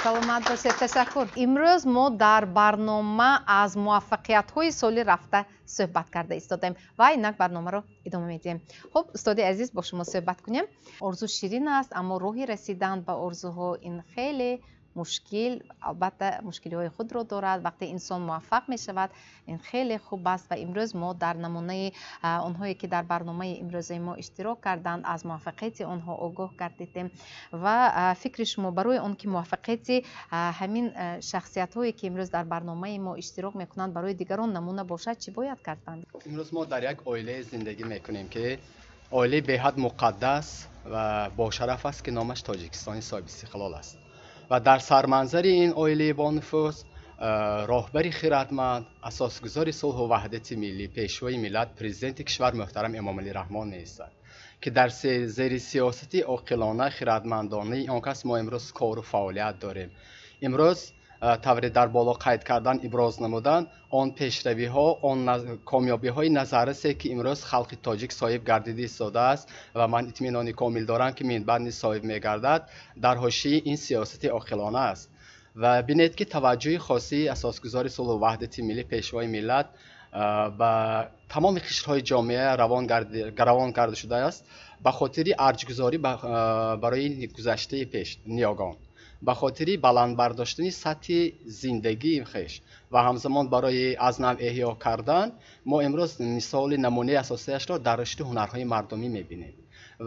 Саломат бошед, ташаккур. Имрӯз мо дар барнома аз муваффақиятҳои соли рафта суҳбат карда истодаем ва инак барномаро идома медиҳем. Хуб, устоди азиз, бо шумо суҳбат кунем. Орзу ширин аст, аммо роҳи расидан ба орзуҳо ин хеле мушкил, албатта, мушкилиҳои худро дорад. Вақте инсон муваффақ мешавад, ин хеле хуб аст. Ва имрӯз мо дар намунаи онҳое, ки дар барномаи имрӯзаи мо иштирок карданд, аз муваффақияти онҳо огоҳ гардидем. Ва фикри шумо, барои он ки муваффақияти ҳамин шахсиятҳое, ки имрӯз дар барномаи мо иштирок мекунанд, барои дигарон намуна бошад, чӣ бояд карданд? Имрӯз мо дар як оилае зиндагӣ мекунем, ки оилаи беҳад муқаддас ва бошараф аст, ки номаш Тоҷикистони соҳибистиқлол аст. Ва дар сарманзари ин оилаи бонуфуз роҳбари хиратманд, асосгузори сулҳу ваҳдати миллӣ, Пешвои миллат, Президенти кишвар муҳтарам Эмомалӣ Раҳмон меистад, ки дар зери сиёсати оқилона, хиратмандонаи он кас мо имрӯз кору фаъолият дорем. Имрӯз, тавре дар боло қайд кардан, иброз намудан, он пешравиҳо, он комёбиҳои назаррасе, ки имрӯз халқи тоҷик соҳиб гардида истодааст, ва ман итминони комил дорам, ки минбаъд низ соҳиб мегардад, дар ҳошияи ин сиёсати оқилона аст. Ва бинед, ки таваҷҷӯҳи хосии асосгузори сулҳу ваҳдати миллӣ, Пешвои миллат ба тамоми қишрҳои ҷомеа равон карда шудааст ба хотири арҷгузорӣ барои гузаштаи пеш ниёгон, ба хотири баланд бардоштани сатҳи зиндагии хеш ва ҳамзамон барои аз нав эҳё кардан. Мо имрӯз мисоли намунаи асосияшро дар рушди ҳунарҳои мардумӣ мебинем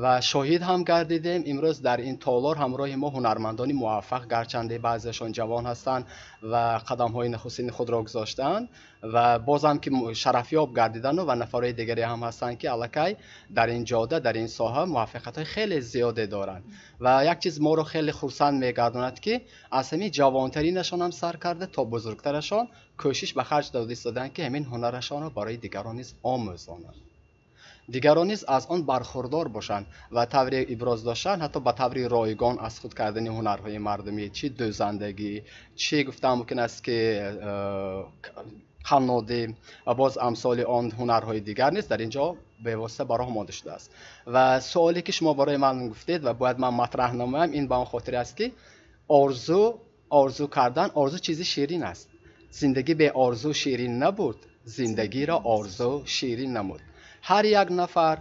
ва шоҳид ҳам гардидем. Имрӯз дар ин толор ҳамроҳи мо ҳунармандони муваффақ, гарчанде баъзеашон ҷавон ҳастанд ва қадамҳои нахустини худро гузоштаанд ва бозам ки шарафёб гардидану, ва нафарҳои дигаре ҳам ҳастанд, ки аллакай дар ин ҷода, дар ин соҳа муваффақиятҳои хеле зиёде доранд. Ва як чиз моро хеле хурсанд мегардонад, ки аз ҳамин ҷавонтаринашон ҳам сар карда то бузургтарашон кӯшиш ба харҷ дода истодаанд, ки ҳамин ҳунарашонро барои дигарон низ омӯзонанд, дигарон низ аз он бархурдор бошанд. Ва тавре иброз доштанд, ҳатто ба таври ройгон аз худ кардани ҳунарҳои мардумӣ, чӣ дӯзандагӣ, чӣ гуфтан мумкин аст, ки қаннодӣ ва боз амсоли он ҳунарҳои дигар низ дар ин ҷо бевосита ба роҳ монда шудааст. Ва суоле, ки шумо барои ман гуфтед ва бояд ман матраҳ намоям, ин ба он хотир аст, ки орзу, орзу кардан, орзу чизи ширин аст. Зиндагӣ бе орзу ширин набуд, зиндагиро орзу ширин намуд. Ҳар як нафар,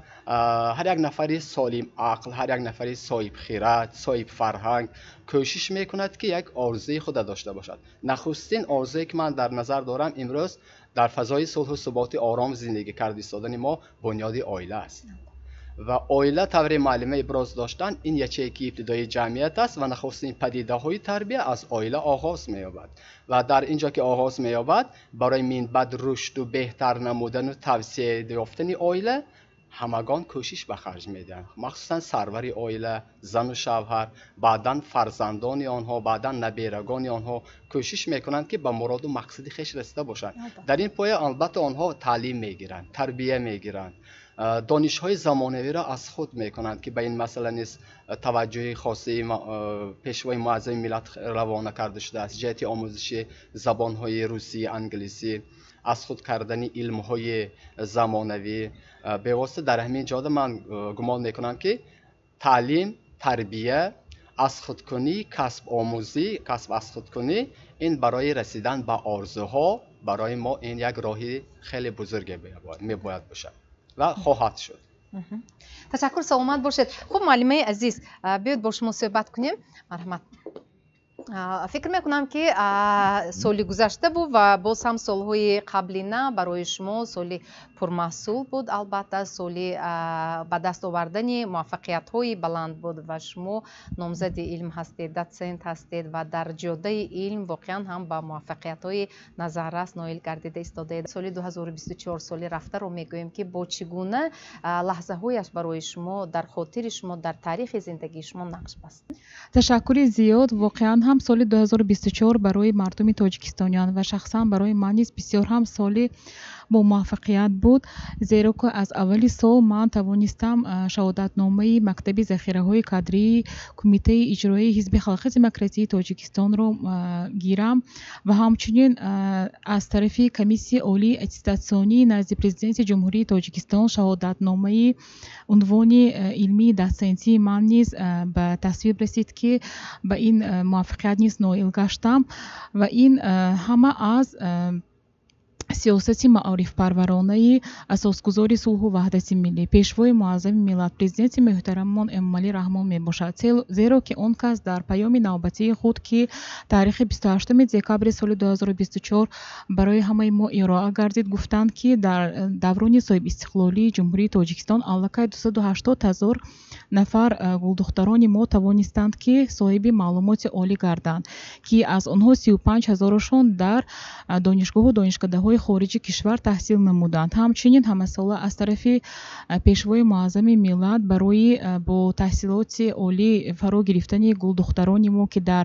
ҳар як нафари солим ақл, ҳар як нафари соҳибхират, соҳибфарҳанг кӯшиш мекунад, ки як орзуи худа дошта бошад. Нахустин орзуе, ки ман дар назар дорам, имрӯз дар фазои сулҳу суботи ором зиндагӣ карда истодани мо, бунёди оила аст. Ва оила, тавре муаллима иброз доштанд, ин ячейкаи ибтидоии ҷамъият аст ва нахустин падидаҳои тарбия аз оила оғоз меёбад. Ва дар ин ҷо ки оғоз меёбад, барои минбаъд рушду беҳтар намудану тавсия ёфтани оила ҳамагон кӯшиш ба харҷ медиҳанд, махсусан сарвари оила, зану шавҳар, баъдан фарзандони онҳо, баъдан наберагони онҳо кӯшиш мекунанд, ки ба муроду мақсади хеш расида бошанд. Дар ин поя албатта онҳо таълим мегиранд, тарбия мегиранд, донишҳои замонавиро аз худ мекунанд, ки ба ин масъала низ таваҷҷӯҳи хосаи пешвои муаззами миллат равона карда шудааст. Ҷиҳати омӯзиши забонҳои русӣ, англисӣ, аз худ кардани илмҳои замонавӣ. Бевосита дар ҳамин ҷода ман гумон мекунам, ки таълим, тарбия, аз худкунӣ, касбомӯзӣ, касб аз худкунӣ ин барои расидан ба орзуҳо барои мо ин як роҳи хеле бузурге мебояд бошад ва хоҳад шуд. Ташаккур, саломат бошед. Хуб, муаллимаи азиз, биёед бо шумо суҳбат кунем. Марҳамат. Фикр мекунам, ки соли гузашта буд ва боз ҳам солҳои қаблина барои шумо соли пурмаҳсул буд, албатта соли ба даст овардани муваффақиятҳои баланд буд ва шумо номзади илм ҳастед, дотсент ҳастед ва дар ҷодаи илм воқеан ҳам ба муваффақиятҳои назаррас ноил гардида истодаед. Соли 2024, соли рафтаро мегӯем, ки бо чӣ гуна лаҳзаҳояш барои шумо дар хотири шумо, дар таърихи зиндагии шумо нақш баст? Ташаккури зиёд. Воқеан ҳам соли 2024 барои мардуми тоҷикистониён ва шахсан барои ман низ бисёр ҳам соли бомуваффақият буд, зеро ки аз аввали сол ман тавонистам шаҳодатномаи мактаби захираҳои кадрии Кумитаи иҷроии Ҳизби халқи демократии Тоҷикистонро гирам ва ҳамчунин аз тарафи Комиссияи олии аттестатсионии назди Президенти Ҷумҳурии Тоҷикистон шаҳодатномаи унвони илмии дотсентии ман низ ба тасвиб расид, ки ба ин муваффақият низ ноил гаштам. Ва ин ҳама аз сиёсати маорифпарваронаи асосгузори сулҳу ваҳдати миллӣ, пешвои муаззами миллат, президенти муҳтарамон Эмомалӣ Раҳмон мебошад, зеро ки он кас дар паёми навбатии худ, ки таърихи 28 декабри соли 2024 барои ҳамаи мо ироа гардид, гуфтанд, ки дар даврони соҳибистиқлолии Ҷумҳурии Тоҷикистон аллакай 280 ҳазор нафар гулдухтарони мо тавонистанд, ки соҳиби маълумоти олӣ гарданд, ки аз онҳо 35 ҳазорашон дар донишгоҳу донишкадаҳои хориҷи кишвар таҳсил намуданд. Ҳамчунин ҳамасола аз тарафи пешвои муаззами миллат барои бо таҳсилоти олӣ фаро гирифтани гулдухтарони мо, ки дар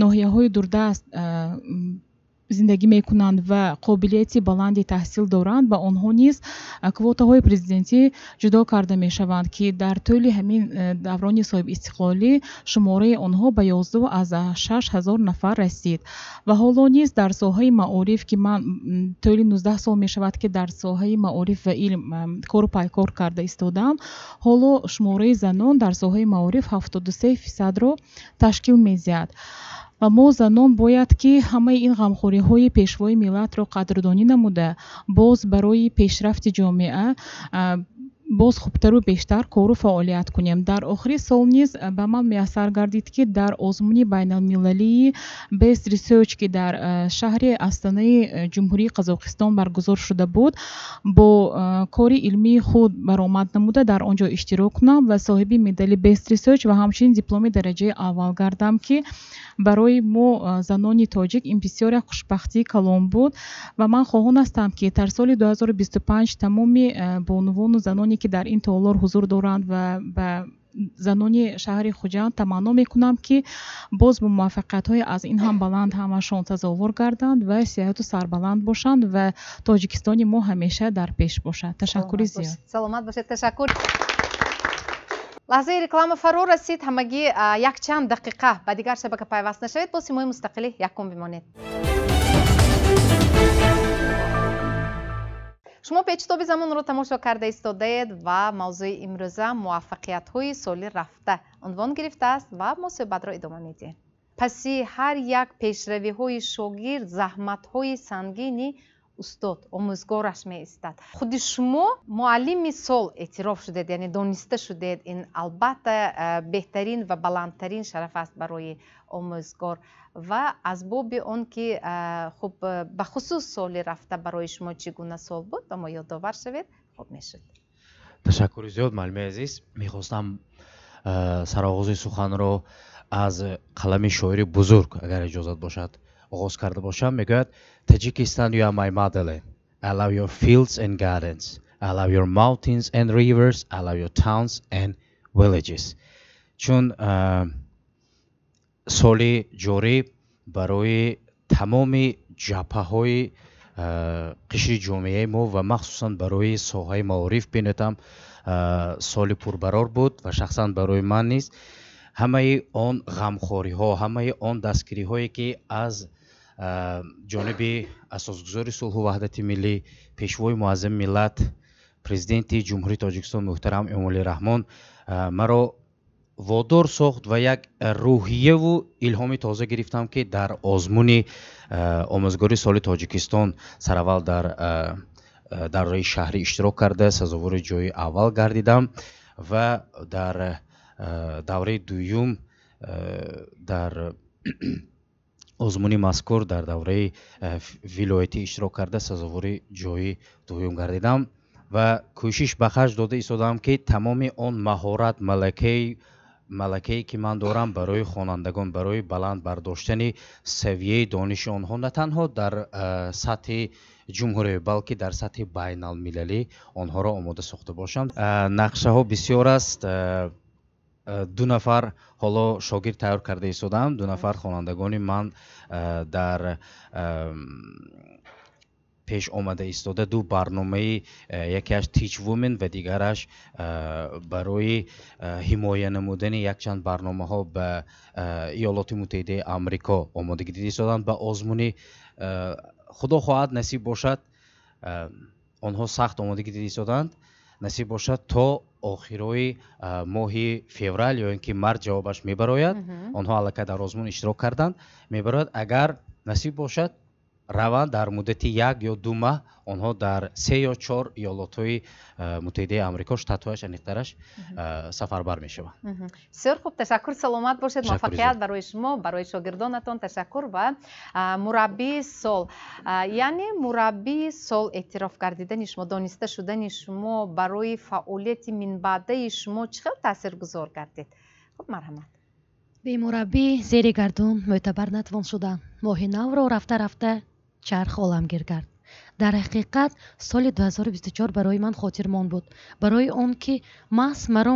ноҳияҳои дурдаст зиндагӣ мекунанд ва қобилияти баланди таҳсил доранд, ба онҳо низ квотаҳои президентӣ ҷудо карда мешаванд, ки дар тӯли ҳамин даврони соҳибистиқлолӣ шумораи онҳо ба 11,6 ҳазор нафар расид. Ва ҳоло низ дар соҳаи маориф, ки ман тӯли 19 сол мешавад, ки дар соҳаи маориф ва илм кору пайкор карда истодаам, ҳоло шумораи занон дар соҳаи маориф 73%-ро ташкил медиҳад. Ва мо занон бояд, ки ҳамаи ин ғамхориҳои пешвои миллатро қадрдонӣ намуда, боз барои пешрафти ҷомеа боз хубтару бештар кору фаъолият кунем. Дар охири сол низ ба ман муяссар гардид, ки дар озмуни байналмилалии Best Research, ки дар шаҳри Астанаи Ҷумҳурии Қазоқистон баргузор шуда буд, бо кори илмии худ баромад намуда, дар он ҷо иштирок кунам ва соҳиби медали Best Research ва ҳамчунин дипломи дараҷаи аввал гардам, ки барои мо занони тоҷик ин бисёр як хушбахтии калон буд. Ва ман хоҳон ҳастам, ки дар соли 2025 тамоми бонувону заноне, ки дар ин толор ҳузур доранд, ва ба занони шаҳри Хуҷанд таманно мекунам, ки боз бо муваффақиятҳои аз ин ҳам баланд ҳамашон тазовур гарданд ва сиҳату сарбаланд бошанд ва Тоҷикистони мо ҳамеша дар пеш бошад. Ташаккури зиёд. Саломат бошед, ташаккур. Лаҳзаи реклама фаро расид. Ҳамагӣ якчанд дақиқа ба дигар шабака пайваст нашавед, бо симои мустақилӣ якум бимонед. Шумо печитоби замонро тамошо карда истодаед ва мавзӯи имрӯза муваффақиятҳои соли рафта унвон гирифтааст ва мо суҳбатро идома медиҳем. Паси ҳар як пешравиҳои шогирд заҳматҳои сангини устод, омӯзгораш меистад. Худи шумо муаллими сол эътироф шудед, яъне дониста шудед. Ин албатта беҳтарин ва баландтарин шараф аст барои омӯзгор. Ва аз боби он ки хуб, бахусус соли рафта барои шумо чӣ гуна сол буд, ба мо ёдовар шавед, хуб мешуд. Ташаккури зиёд, муаллими азиз. Мехостам сароғози суханро аз қалами шоири бузург, агар иҷозат бошад, оғоз карда бошам. Мегӯяд: "Tajikistan, you are my motherland. I love your fields and gardens. I love your mountains and rivers. I love your towns and villages." Чун соли ҷорӣ барои тамоми ҷабҳаҳои қишри ҷомеаи мо ва махсусан барои соҳаи маориф бинетам соли пурбарор буд ва шахсан барои ман низ ҳамаи он ғамхориҳо, ҳамаи он дастгириҳое, ки аз ҷониби асосгузори сулҳу ваҳдати миллӣ, пешвои муаззами миллат, Президенти Ҷумҳурии Тоҷикистон муҳтарам Эмомалӣ Раҳмон маро водор сохт ва як рӯҳияву илҳоми тоза гирифтам, ки дар озмуни омӯзгори соли Тоҷикистон сараввал дар давраи шаҳрӣ иштирок карда, сазовори ҷои аввал гардидам ва дар давраи дуюм дар озмуни мазкур дар давраи вилоятӣ иштирок карда, сазовори ҷои дуюм гардидам ва кӯшиш ба харҷ дода истодаам, ки тамоми он маҳорат, малакае, ки ман дорам, барои хонандагон, барои баланд бардоштани савияи дониши онҳо на танҳо дар сатҳи ҷумҳурӣ, балки дар сатҳи байналмилалӣ онҳоро омода сохта бошам. Нақшаҳо бисёр аст. Ду нафар ҳоло шогирд тайёр карда истодаам. Ду нафар хонандагони ман дар пеш омада истода ду барномаи, якеаш Teach Women ва дигараш барои ҳимоя намудани якчанд барномаҳо ба Иёлоти Муттаҳидаи Амрико омодагӣ дида истодаанд ба озмуни. Худо хоҳад, насиб бошад, онҳо сахт омодагӣ дида истодаанд, насиб бошад, то охирои моҳи феврал ё ин ки март ҷавобаш мебарояд. Онҳо аллакай дар озмун иштирок карданд, мебарояд. Агар насиб бошад, раванд, дар муддати 1 ё 2 маҳ онҳо дар се ё чор Иёлотҳои Муттаҳидаи Амрико, штатҳояш аниқтараш, сафарбар мешаванд. Бисёр хуб, ташаккур, саломат бошед, муваффақият барои шумо, барои шогирдонатон. Ташаккур. Ва мураббии сол, яъне мураббии сол эътироф гардидани шумо, дониста шудани шумо барои фаъолияти минбаъдаи шумо чӣ хел таъсиргузор гардид? Хуб, марҳамат. Бемураббӣ зери гардун мӯътабар натвон шудан. Моҳи навро рафта рафта чарх оламгир кард. Дар ҳақиқат, соли 2024 барои ман хотирмон буд, барои он ки маҳз маро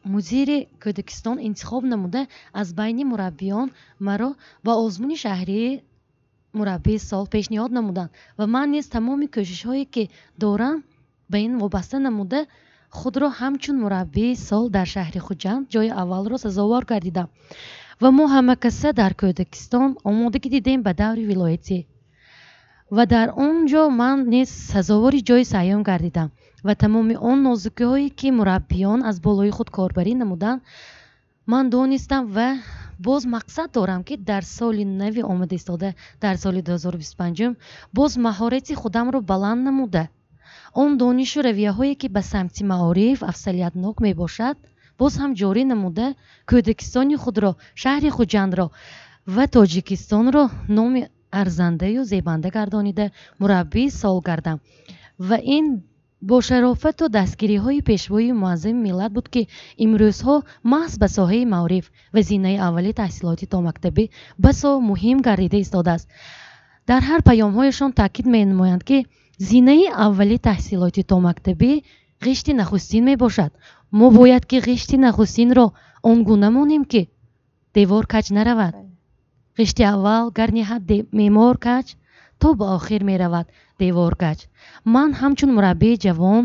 мудири кӯдакистон интихоб намуда, аз байни мураббиён маро ба озмуни шаҳрии мураббии сол пешниҳод намуданд ва ман низ тамоми кӯшишҳое, ки дорам, ба ин вобаста намуда, худро ҳамчун мураббии сол дар шаҳри Хуҷанд ҷои аввалро сазовор гардидам. Ва мо ҳамакаса дар кӯдакистон омодагӣ дидем ба даври вилоятӣ ва дар он ҷо ман низ сазовори ҷои сеюм гардидам. Ва тамоми он нозукиҳое, ки мураббиён аз болои худ корбарӣ намуданд, ман донистам ва боз мақсад дорам, ки дар соли нави омада истода, дар соли 2025, боз маҳорати худамро баланд намуда, он донишу равияҳое, ки ба самти маориф афзалиятнок мебошад, боз ҳам ҷорӣ намуда, кӯдакистони худро, шаҳри Хуҷандро ва Тоҷикистонро номи арзандаю зебанда гардонида, мураббии сол гардам. Ва ин бо шарофату дастгириҳои пешвои муаззами миллат буд, ки имрӯзҳо маҳз ба соҳаи маориф ва зинаи аввали таҳсилоти томактабӣ басо муҳим гардида истодааст. Дар ҳар паёмҳояшон таъкид менамоянд, ки зинаи аввали таҳсилоти томактабӣ ғишти нахустин мебошад. Мо бояд ки ғишти нахустинро он гуна монем, ки девор каҷ наравад. Ғишти аввал гар ниҳад меъмор каҷ, то ба охир меравад девор каҷ. Ман ҳамчун мураббии ҷавон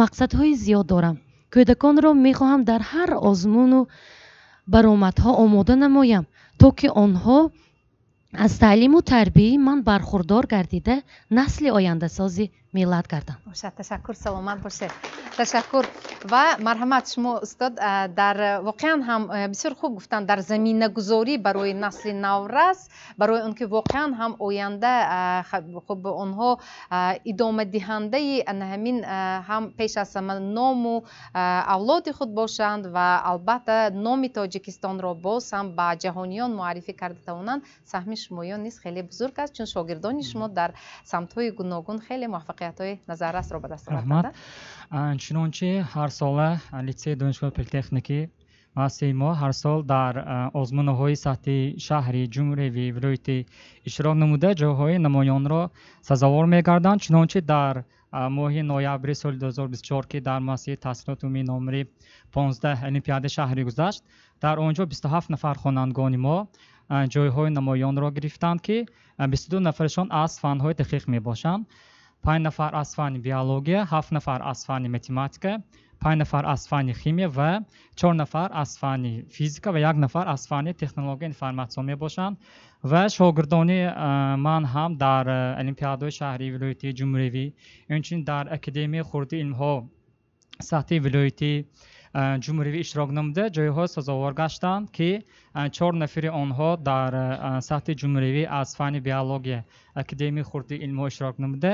мақсадҳои зиёд дорам. Кӯдаконро мехоҳам дар ҳар озмуну баромадҳо омода намоям, то ки онҳо аз таълиму тарбияи ман бархурдор гардида, насли ояндасози миллат гарданд. Бошад, ташаккур, саломат бошед, ташаккур. Ва марҳамат шумо, устод. Дар воқеан ҳам бисёр хуб гуфтанд, дар заминагузорӣ барои насли наврас, барои он ки воқеан ҳам оянда хуб онҳо идомадиҳандаи ҳамин ҳам пеш аз ҳама ному авлоди худ бошанд ва албатта номи Тоҷикистонро боз ҳам ба ҷаҳониён муаррифӣ карда тавонанд, саҳми шумоён низ хеле бузург аст, чун шогирдони шумо дар самтҳои гуногун хеле муваффақиятҳои назаррасро ба даст оварданд. Чунончи ҳар сола литсеи донишгоҳи политехникӣ муассисаи мо ҳар сол дар озмунҳои сатҳи шаҳрӣ, ҷумҳуриявӣ, вилоятӣ иштирок намуда, ҷойҳои намоёнро сазовор мегарданд. Чунончи дар моҳи ноябри соли 2024, ки дар муассисаи таҳсилоти умумии номери 15 олимпиадаи шаҳрӣ гузашт, дар он ҷо 27 нафар хонандагони мо ҷойҳои намоёнро гирифтанд, ки 22 нафарашон аз фанҳои дақиқ мебошанд: 5 нафар аз фанни биология, 7 нафар аз фанни математика, 5 нафар аз фанни химия ва 4 нафар аз фанни физика ва 1 нафар аз фанни технология информатсион мебошанд. Ва шогирдони ман ҳам дар олимпиадаҳои шаҳрӣ, вилоятӣ, ҷумҳуриявӣ, инчунин дар академияи хурди илмҳо сатҳи вилоятӣ, ҷумҳуриявӣ иштирок намуда, ҷойҳо сазовор гаштанд, ки 4 нафари онҳо дар сатҳи ҷумҳуриявӣ аз фанни биология академияи хурди илмҳо иштирок намуда,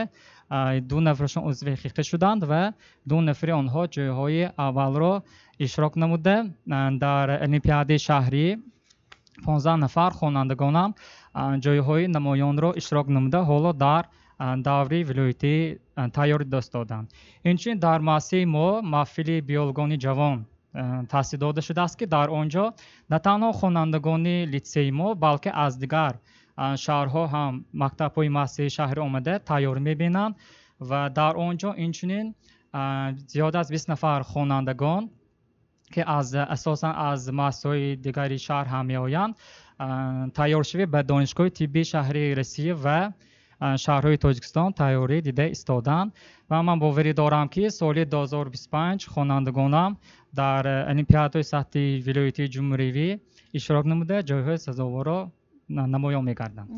2 нафарашон узви ҳақиқӣ шуданд ва 2 нафари онҳо ҷойҳои аввалро иштирок намуда. Дар олимпиадаи шаҳрӣ 15 нафар хонандагонам ҷойҳои намоёнро иштирок намуда, ҳоло дар даври вилоятӣ тайёрӣ даст доданд. Инчунин дар муассисаи мо маҳфили биологони ҷавон таъсис дода шудааст, ки дар он ҷо на танҳо хонандагони литсеи мо, балки аз дигар шаҳрҳо ҳам мактабҳои муассисаи шаҳрӣ омада тайёрӣ мебинанд ва дар он ҷо инчунин зиёда аз 20 нафар хонандагон, ки асосан аз муассисаҳои дигари шаҳр ҳам меоянд, тайёршавӣ ба донишгоҳи тиббии шаҳри Россия ва шаҳрҳои Тоҷикистон тайёрӣ дида истоданд. Ва ман боварӣ дорам, ки соли 2025 хонандагонам дар олимпиадаҳои сатҳи вилоятии ҷумҳуриявӣ иштирок намуда, ҷойҳои сазоворро намоён мегарданд.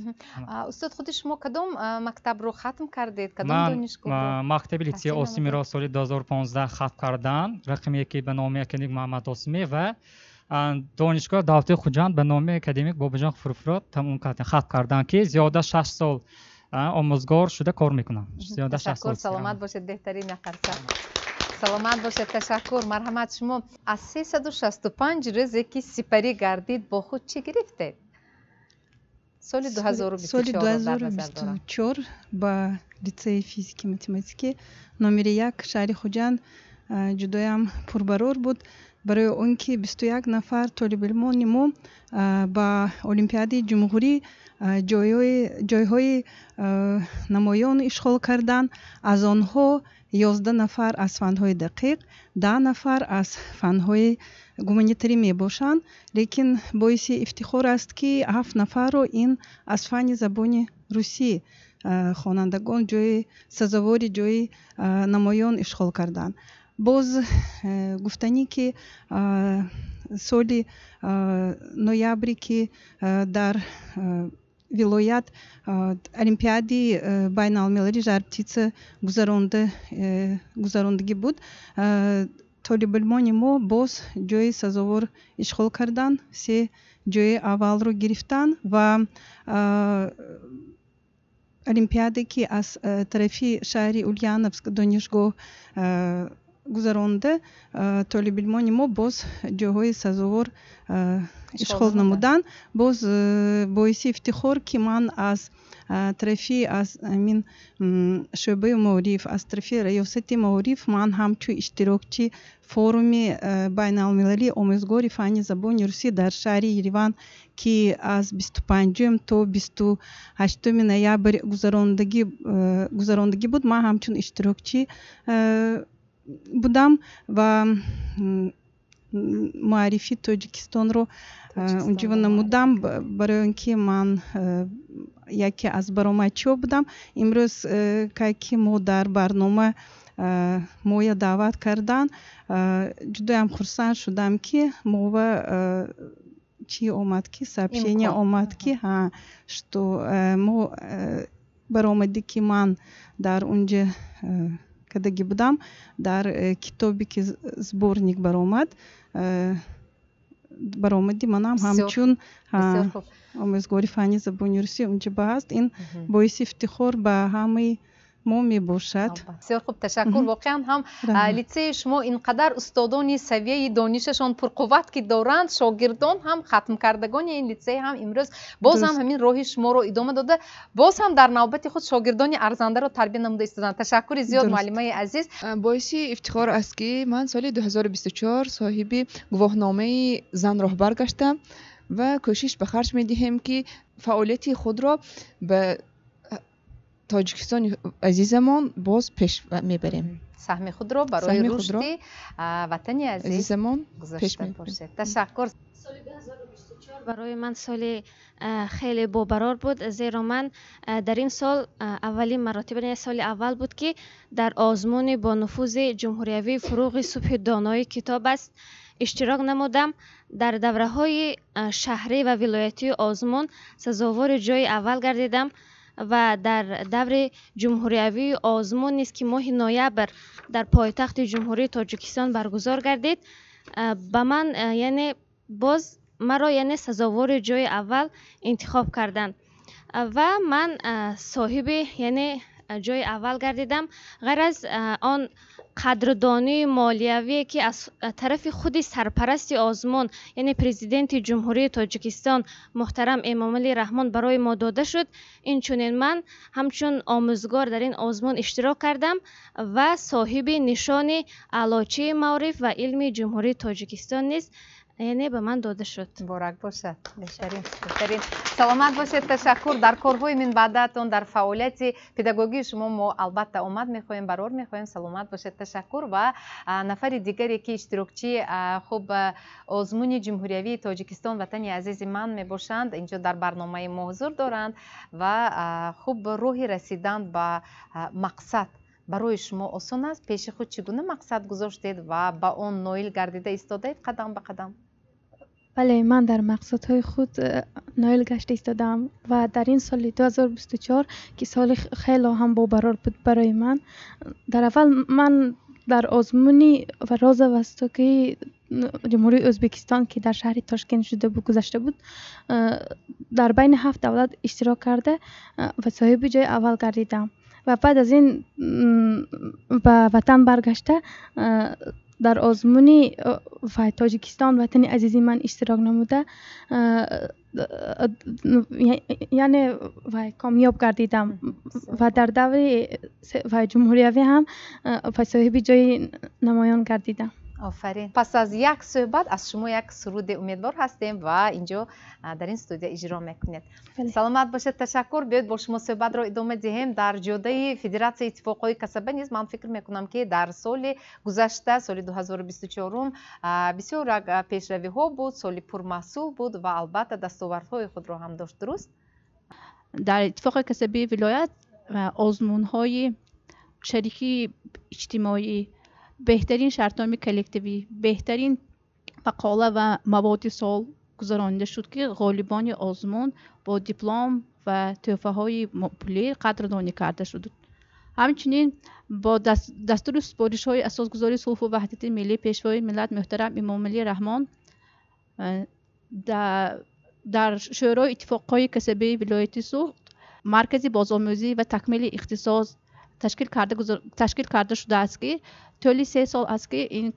Устод, худи шумо кадом мактабро хатм кардед? Кадом донишгоҳро? Ман мактаби литсеи Осимиро соли 2015 хатм кардам, рақами яке ба номи академик Муҳаммад Осимӣ ва донишгоҳи давлатии Хуҷанд ба номи академик Бобоҷон Ғафуровро тамом кардам, хатм кардам, ки зиёда 6 сол омӯзгор шуда кор мекунам. Зиёда 6 сол. Ташаккур, саломат бошед, беҳтарин нафарса. Саломат бошед, ташаккур. Марҳамат, шумо аз 365 рӯзе ки сипарӣ гардид, бо худ чӣ гирифтед? Соли 2024 дар назар дорам. 2024 ба литсеи физики математики номери 1 шаҳри Хуҷанд ҷудоям пурбарор буд, барои он ки 21 нафар толибилмони мо ба олимпиадаи ҷумҳурӣ ҷойҳои намоён ишғол карданд. Аз онҳо 11 нафар аз фанҳои дақиқ, 10 нафар аз фанҳои гуманитарӣ мебошанд. Лекин боиси ифтихор аст, ки 7 нафарро ин аз фанни забони русӣ хонандагон ҷои сазовори ҷои намоён ишғол карданд. Боз гуфтанӣ, ки соли ноябре, ки дар вилоят олимпиади байналмилалӣ Жар птица гузарондагӣ буд, толибилмони мо боз ҷои сазовор ишғол карданд, 3 ҷои аввалро гирифтанд ва олимпиаде, ки аз тарафи шаҳри Ульяновск донишгоҳ гузаронда, толибилмони мо боз ҷойҳои сазовор ишғол намуданд. Боз боиси ифтихор, ки ман аз тарафи аз ҳамин шӯъбаи маориф, аз тарафи раёсати маориф ман ҳамчун иштирокчи форуми байналмилалии омӯзгори фанни забони русӣ дар шаҳри Ереван, ки аз 25 то 28 ноябр гузарондагӣ буд, ман ҳамчун иштирокчӣ будам ва муаррифии Тоҷикистонро унҷо намудам, барои он ки ман яке аз баромадчиҳо будам. Имрӯз кай ки мо дар барнома моя даъват карданд, ҷудоям хурсанд шудам, ки мова чӣ омад, ки сообщение омад, ки что мо баромадӣ, ки ман дар унҷа кардагӣ будам, дар китобе, ки сборник баромад, баромади манам ҳамчун омӯзгори фанни забони русӣ унҷа ба ҳаст. Ин боиси ифтихор ба ҳамаи Мо мебошад. Бисёр хуб, ташаккур. Воқеан ҳам литсеи шумо ин қадар устодони савияи донишашон пурқувват ки доранд, шогирдон ҳам, хатмкардагони ин литсей ҳам имрӯз боз ҳам ҳамин роҳи шуморо идома дода, боз ҳам дар навбати худ шогирдони арзандаро тарбия намуда истоданд. Ташаккури зиёд, муаллимаи азиз. Боиси ифтихор аст, ки ман соли 2024 соҳиби гувоҳномаи зан роҳбар гаштам ва кӯшиш ба харҷ медиҳем, ки фаъолияти худро ба Тоҷикистони азизамон боз пеш мебарем. Саҳми худро барои рушди ватани азизамон гузошта бошед. Ташаккур. Соли 2024 барои ман соли хеле бобарор буд, зеро ман дар ин сол аввалин маротиба, соли аввал буд, ки дар озмуни бонуфузи ҷумҳуриявии «Фуруғи субҳи донои китоб аст» иштирок намудам. Дар давраҳои шаҳрӣ ва вилоятии озмун сазовори ҷои аввал гардидам ва дар даври ҷумҳуриявии озмун низ, ки моҳи ноябр дар пойтахти Ҷумҳурии Тоҷикистон баргузор гардид, ба ман, яъне боз маро, яъне сазовори ҷои аввал интихоб карданд ва ман соҳиби, яъне ҷои аввал гардидам. Ғайр аз он, қадрдонии молиявие, ки аз тарафи худи сарпарасти озмун, яъне Президенти Ҷумҳурии Тоҷикистон муҳтарам Эмомалӣ Раҳмон барои мо дода шуд. Инчунин ман ҳамчун омӯзгор дар ин озмун иштирок кардам ва соҳиби нишони Аълочии маориф ва илми Ҷумҳурии Тоҷикистон низ, яъне ба ман дода шуд. Муборак бошад. Беҳтарин, беҳтарин. Саломат бошед, ташаккур. Дар корҳои минбаъдаатон, дар фаъолияти педагогии шумо мо албатта омад мехоҳем, барор мехоҳем. Саломат бошед, ташаккур. Ва нафари дигаре, ки иштирокчии хуб озмуни ҷумҳуриявии «Тоҷикистон ватани азизи ман» мебошанд, инҷо дар барномаи мо ҳузур доранд. Ва хуб, роҳи расидан ба мақсад барои шумо осон аст? Пеши худ чӣ гуна мақсад гузоштед ва ба он ноил гардида истодаед қадам ба қадам? Бале, ман дар мақсадҳои худ ноил гашта истодаам ва дар ин соли 2024, ки соли хело ҳам бобарор буд барои ман, дар аввал ман дар озмуни «Роза Востоки» Ҷумҳурии Ӯзбекистон, ки дар шаҳри Тошкент шуда гузашта буд, дар байни ҳафт давлат иштирок карда ва соҳиби ҷои аввал гардидам ва баъд аз ин ба ватан баргашта, дар озмуни «Тоҷикистон ватани азизи ман» иштирок намуда, яъне вай комёб гардидам ва дар даври ҷумҳуриявӣ ҳам соҳиби ҷои намоён гардидам. Офарин. Пас аз як суҳбат аз шумо як суруде умедвор ҳастем ва инҷо дар ин студия иҷро мекунед. Саломат бошед, ташаккур. Биёед, бо шумо суҳбатро идома диҳем. Дар ҷодаи Федератсияи иттифоқҳои касаба низ ман фикр мекунам, ки дар соли гузашта, соли 2024, бисёр як пешравиҳо буд, соли пурмаҳсул буд ва албатта дастовардҳои худро ҳам дошт, дуруст? Дар иттифоқи касабии вилоят озмунҳои шарикии иҷтимоӣ, беҳтарин шартномаи коллективӣ, беҳтарин мақола ва маводи сол гузаронида шуд, ки ғолибони озмун бо диплом ва тӯҳфаҳои пулӣ қадрдонӣ карда шуд. Ҳамчунин бо дастуру супоришҳои Асосгузори сулҳу ваҳдати миллӣ, Пешвои миллат муҳтарам Эмомалӣ Раҳмон дар Шӯрои иттифоқҳои касабии вилояти Суғд маркази бозомӯзӣ ва такмили ихтисос ташкил карда шудааст, ки тӯли 3 сол аст, ки ин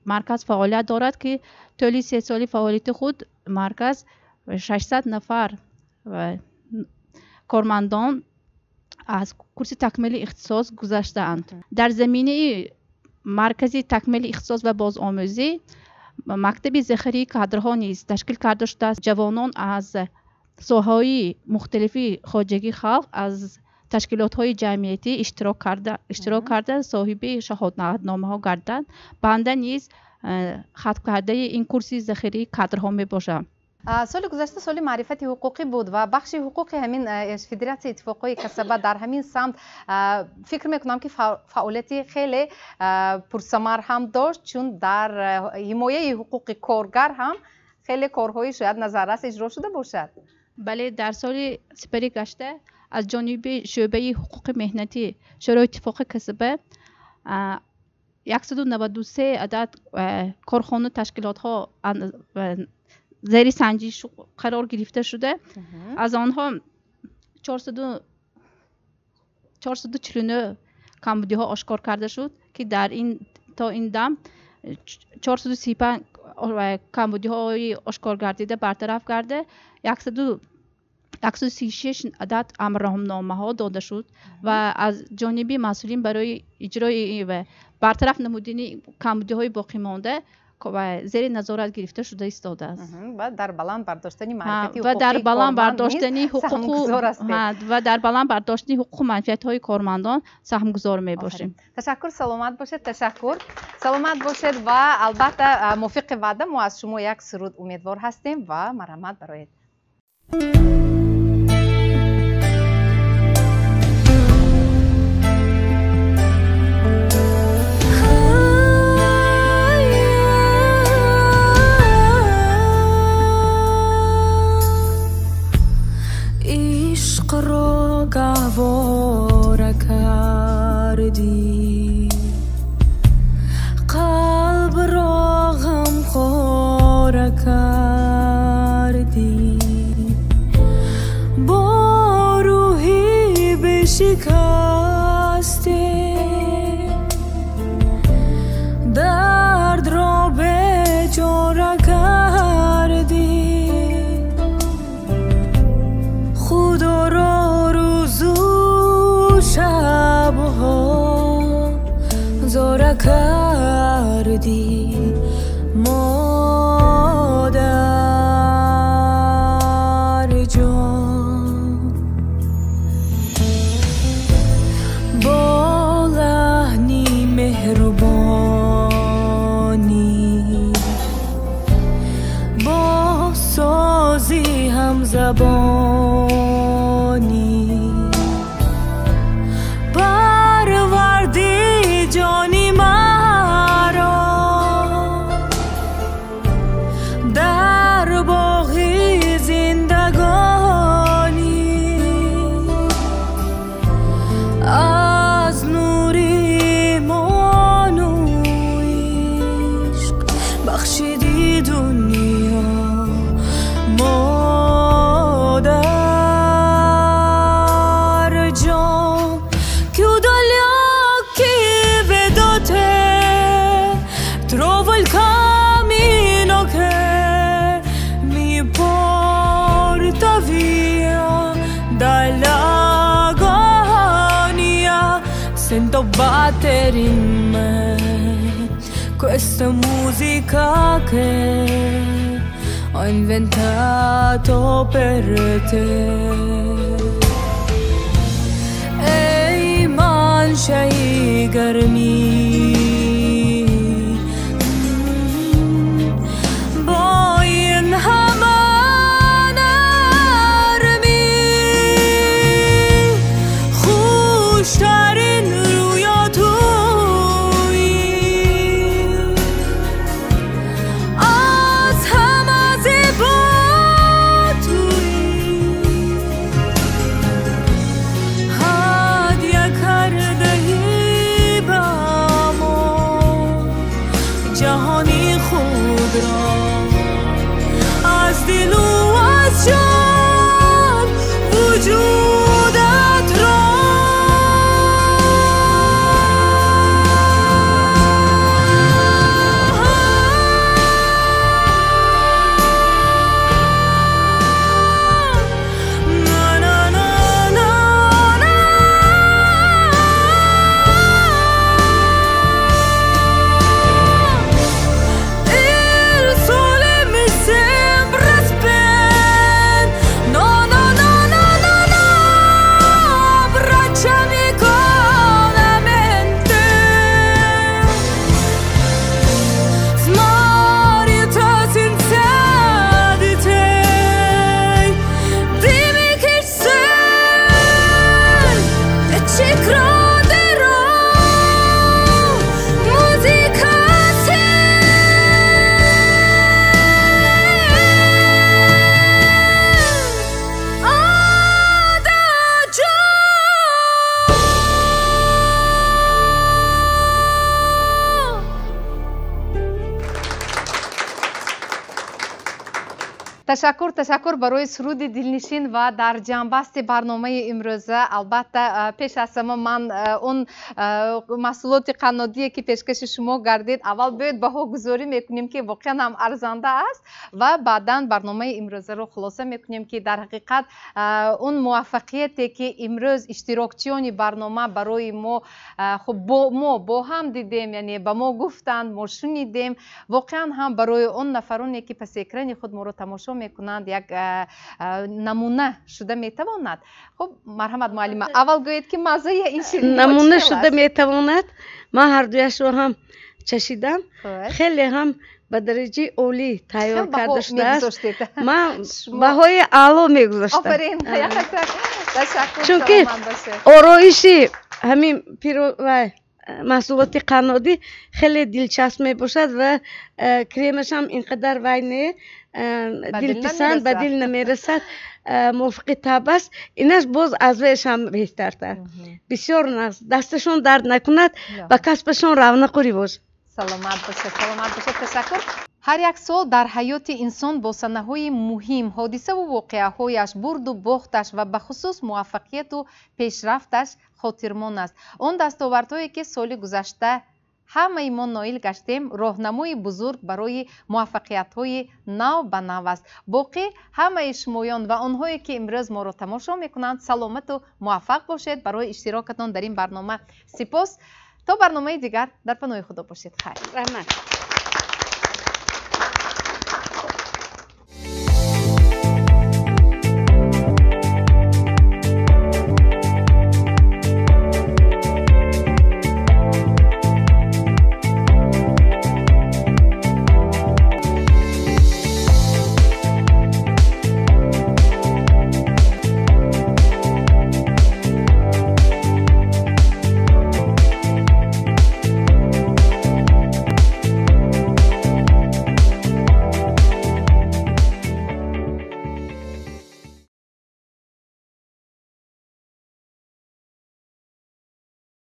марказ фаъолият дорад, ки тӯли 3 соли фаъолияти худ марказ 600 нафар кормандон аз курси такмили ихтисос гузаштаанд. Дар заминаи маркази такмили ихтисос ва бозомӯзӣ мактаби захирии кадрҳо низ ташкил карда шудааст. Ҷавонон аз соҳаҳои мухталифи хоҷагии халқ, аз ташкилотҳои ҷамъиятӣ иштирок карда, соҳиби шаҳодатномаҳо гарданд. Банда низ хатмкардаи ин курси захирии кадрҳо мебошам. Соли гузашта соли маърифати ҳуқуқӣ буд ва бахши ҳуқуқи ҳамин Федератсияи иттифоқҳои касаба дар ҳамин самт фикр мекунам, ки фаъолияти хеле пурсамар ҳам дошт, чун дар ҳимояи ҳуқуқи коргар ҳам хеле корҳои шояд назаррас иҷро шуда бошад. Бале, дар соли сипарӣ гашта аз ҷониби шӯъбаи ҳуқуқи меҳнатӣ Шӯрои иттифоқи касаба 193 адад корхону ташкилотҳо зери санҷиш қарор гирифта шуда, аз онҳо 449 камбудиҳо ошкор карда шуд, ки дар ин то ин дам 435 камбудиҳои ошкор гардида бартараф гарда, 136 адад амрномаҳо дода шуд ва аз ҷониби масъулин барои иҷрои ва бартараф намудани камбудиҳои боқимонда зери назорат гирифта шуда истодааст. Ва дар баланд бардоштани маърифати ва дар ҳуқуқии баланд корманд низ бардоштани ҳуқуқу саҳмгузор ҳастед. Ва дар баланд бардоштани ҳуқуқу манфиатҳои кормандон саҳмгузор мебошем. Ташаккур, саломат бошед, ташаккур, саломат бошед ва албатта мувофиқи ваъда мо аз шумо як суруд умедвор ҳастем ва марҳамат бароед. عشق را گهواره کردی، قلب را غمخواره کردی، با روحی بشکسته درد را بیچاره کردی، خدا را روز و شبها زاره کردی مادر جان، با لحنی مهربانی، با سازی همزبانی، پروردی جانی مرا در باغ زندگانی، از نور ایمان و عشق بخشیدی دنیا مادر جان. Chiudo gli occhi, vedo te, trovo il cammino che mi porta via dall'agonia. Sento battere in me questa musica che ho inventato per te. ای منشأ گرمی، با این همه نرمی، خوشترین رویا تویی، از همه زیبا تویی، هدیه کرده‌ای به Ташаккур, ташаккур барои суруди дилнишин ва дар ҷамъбасти барномаи имрӯза. Албатта, пеш аз ҳама ман он маҳсулоти қаннодие ки пешкаши шумо гардид, аввал биёед баҳогузорӣ мекунем, ки воқеан ҳам арзанда аст, ва баъдан барномаи имрӯзаро хулоса мекунем, ки дар ҳақиқат он муваффақияте ки имрӯз иштирокчиёни барнома барои мо, хуб, бо мо бо ҳам дидем, яъне ба мо гуфтанд, мо шунидем, воқеан ҳам барои он нафароне ки паси экрани худ моро тамошо мекунанд, як намуна шуда метавонад. Хуб, марҳамат, муаллима, аввал гӯед, ки маззаи ин ширинӣ намуна шуда метавонад. Ман ҳардуяшро ҳам чашидам, хеле ҳам ба дараҷаи олӣ тайёр карда шудааст. Ман баҳои аъло мегузоштам. Офарин, чунки ороиши ҳамин маҳсулоти қаннодӣ хеле дилчасп мебошад ва кремашам ин қадар вай не, дилписанд, ба дил намерасад, мувофиқи таб аст. Инаш боз аз вайшам беҳтартар, бисёр нағз. Дасташон дард накунад, ба касбашон равнақу ривоҷ. Саломат бошед, саломат бошед, ташаккур. Ҳар як сол дар ҳаёти инсон бо санаҳои муҳим, ҳодисаву воқеаҳояш, бурду бохташ ва бахусус муваффақияту пешрафташ хотирмон аст. Он дастовардҳое ки соли гузашта ҳамаи мо ноил гаштем, роҳнамои бузург барои муваффақиятҳои нав ба нав аст. Боқӣ ҳамаи шумоён ва онҳое ки имрӯз моро тамошо мекунанд, саломату муваффақ бошед. Барои иштирокатон дар ин барнома сипос. То барномаи дигар дар паноҳи Худо бошед. Хайр, раҳмат.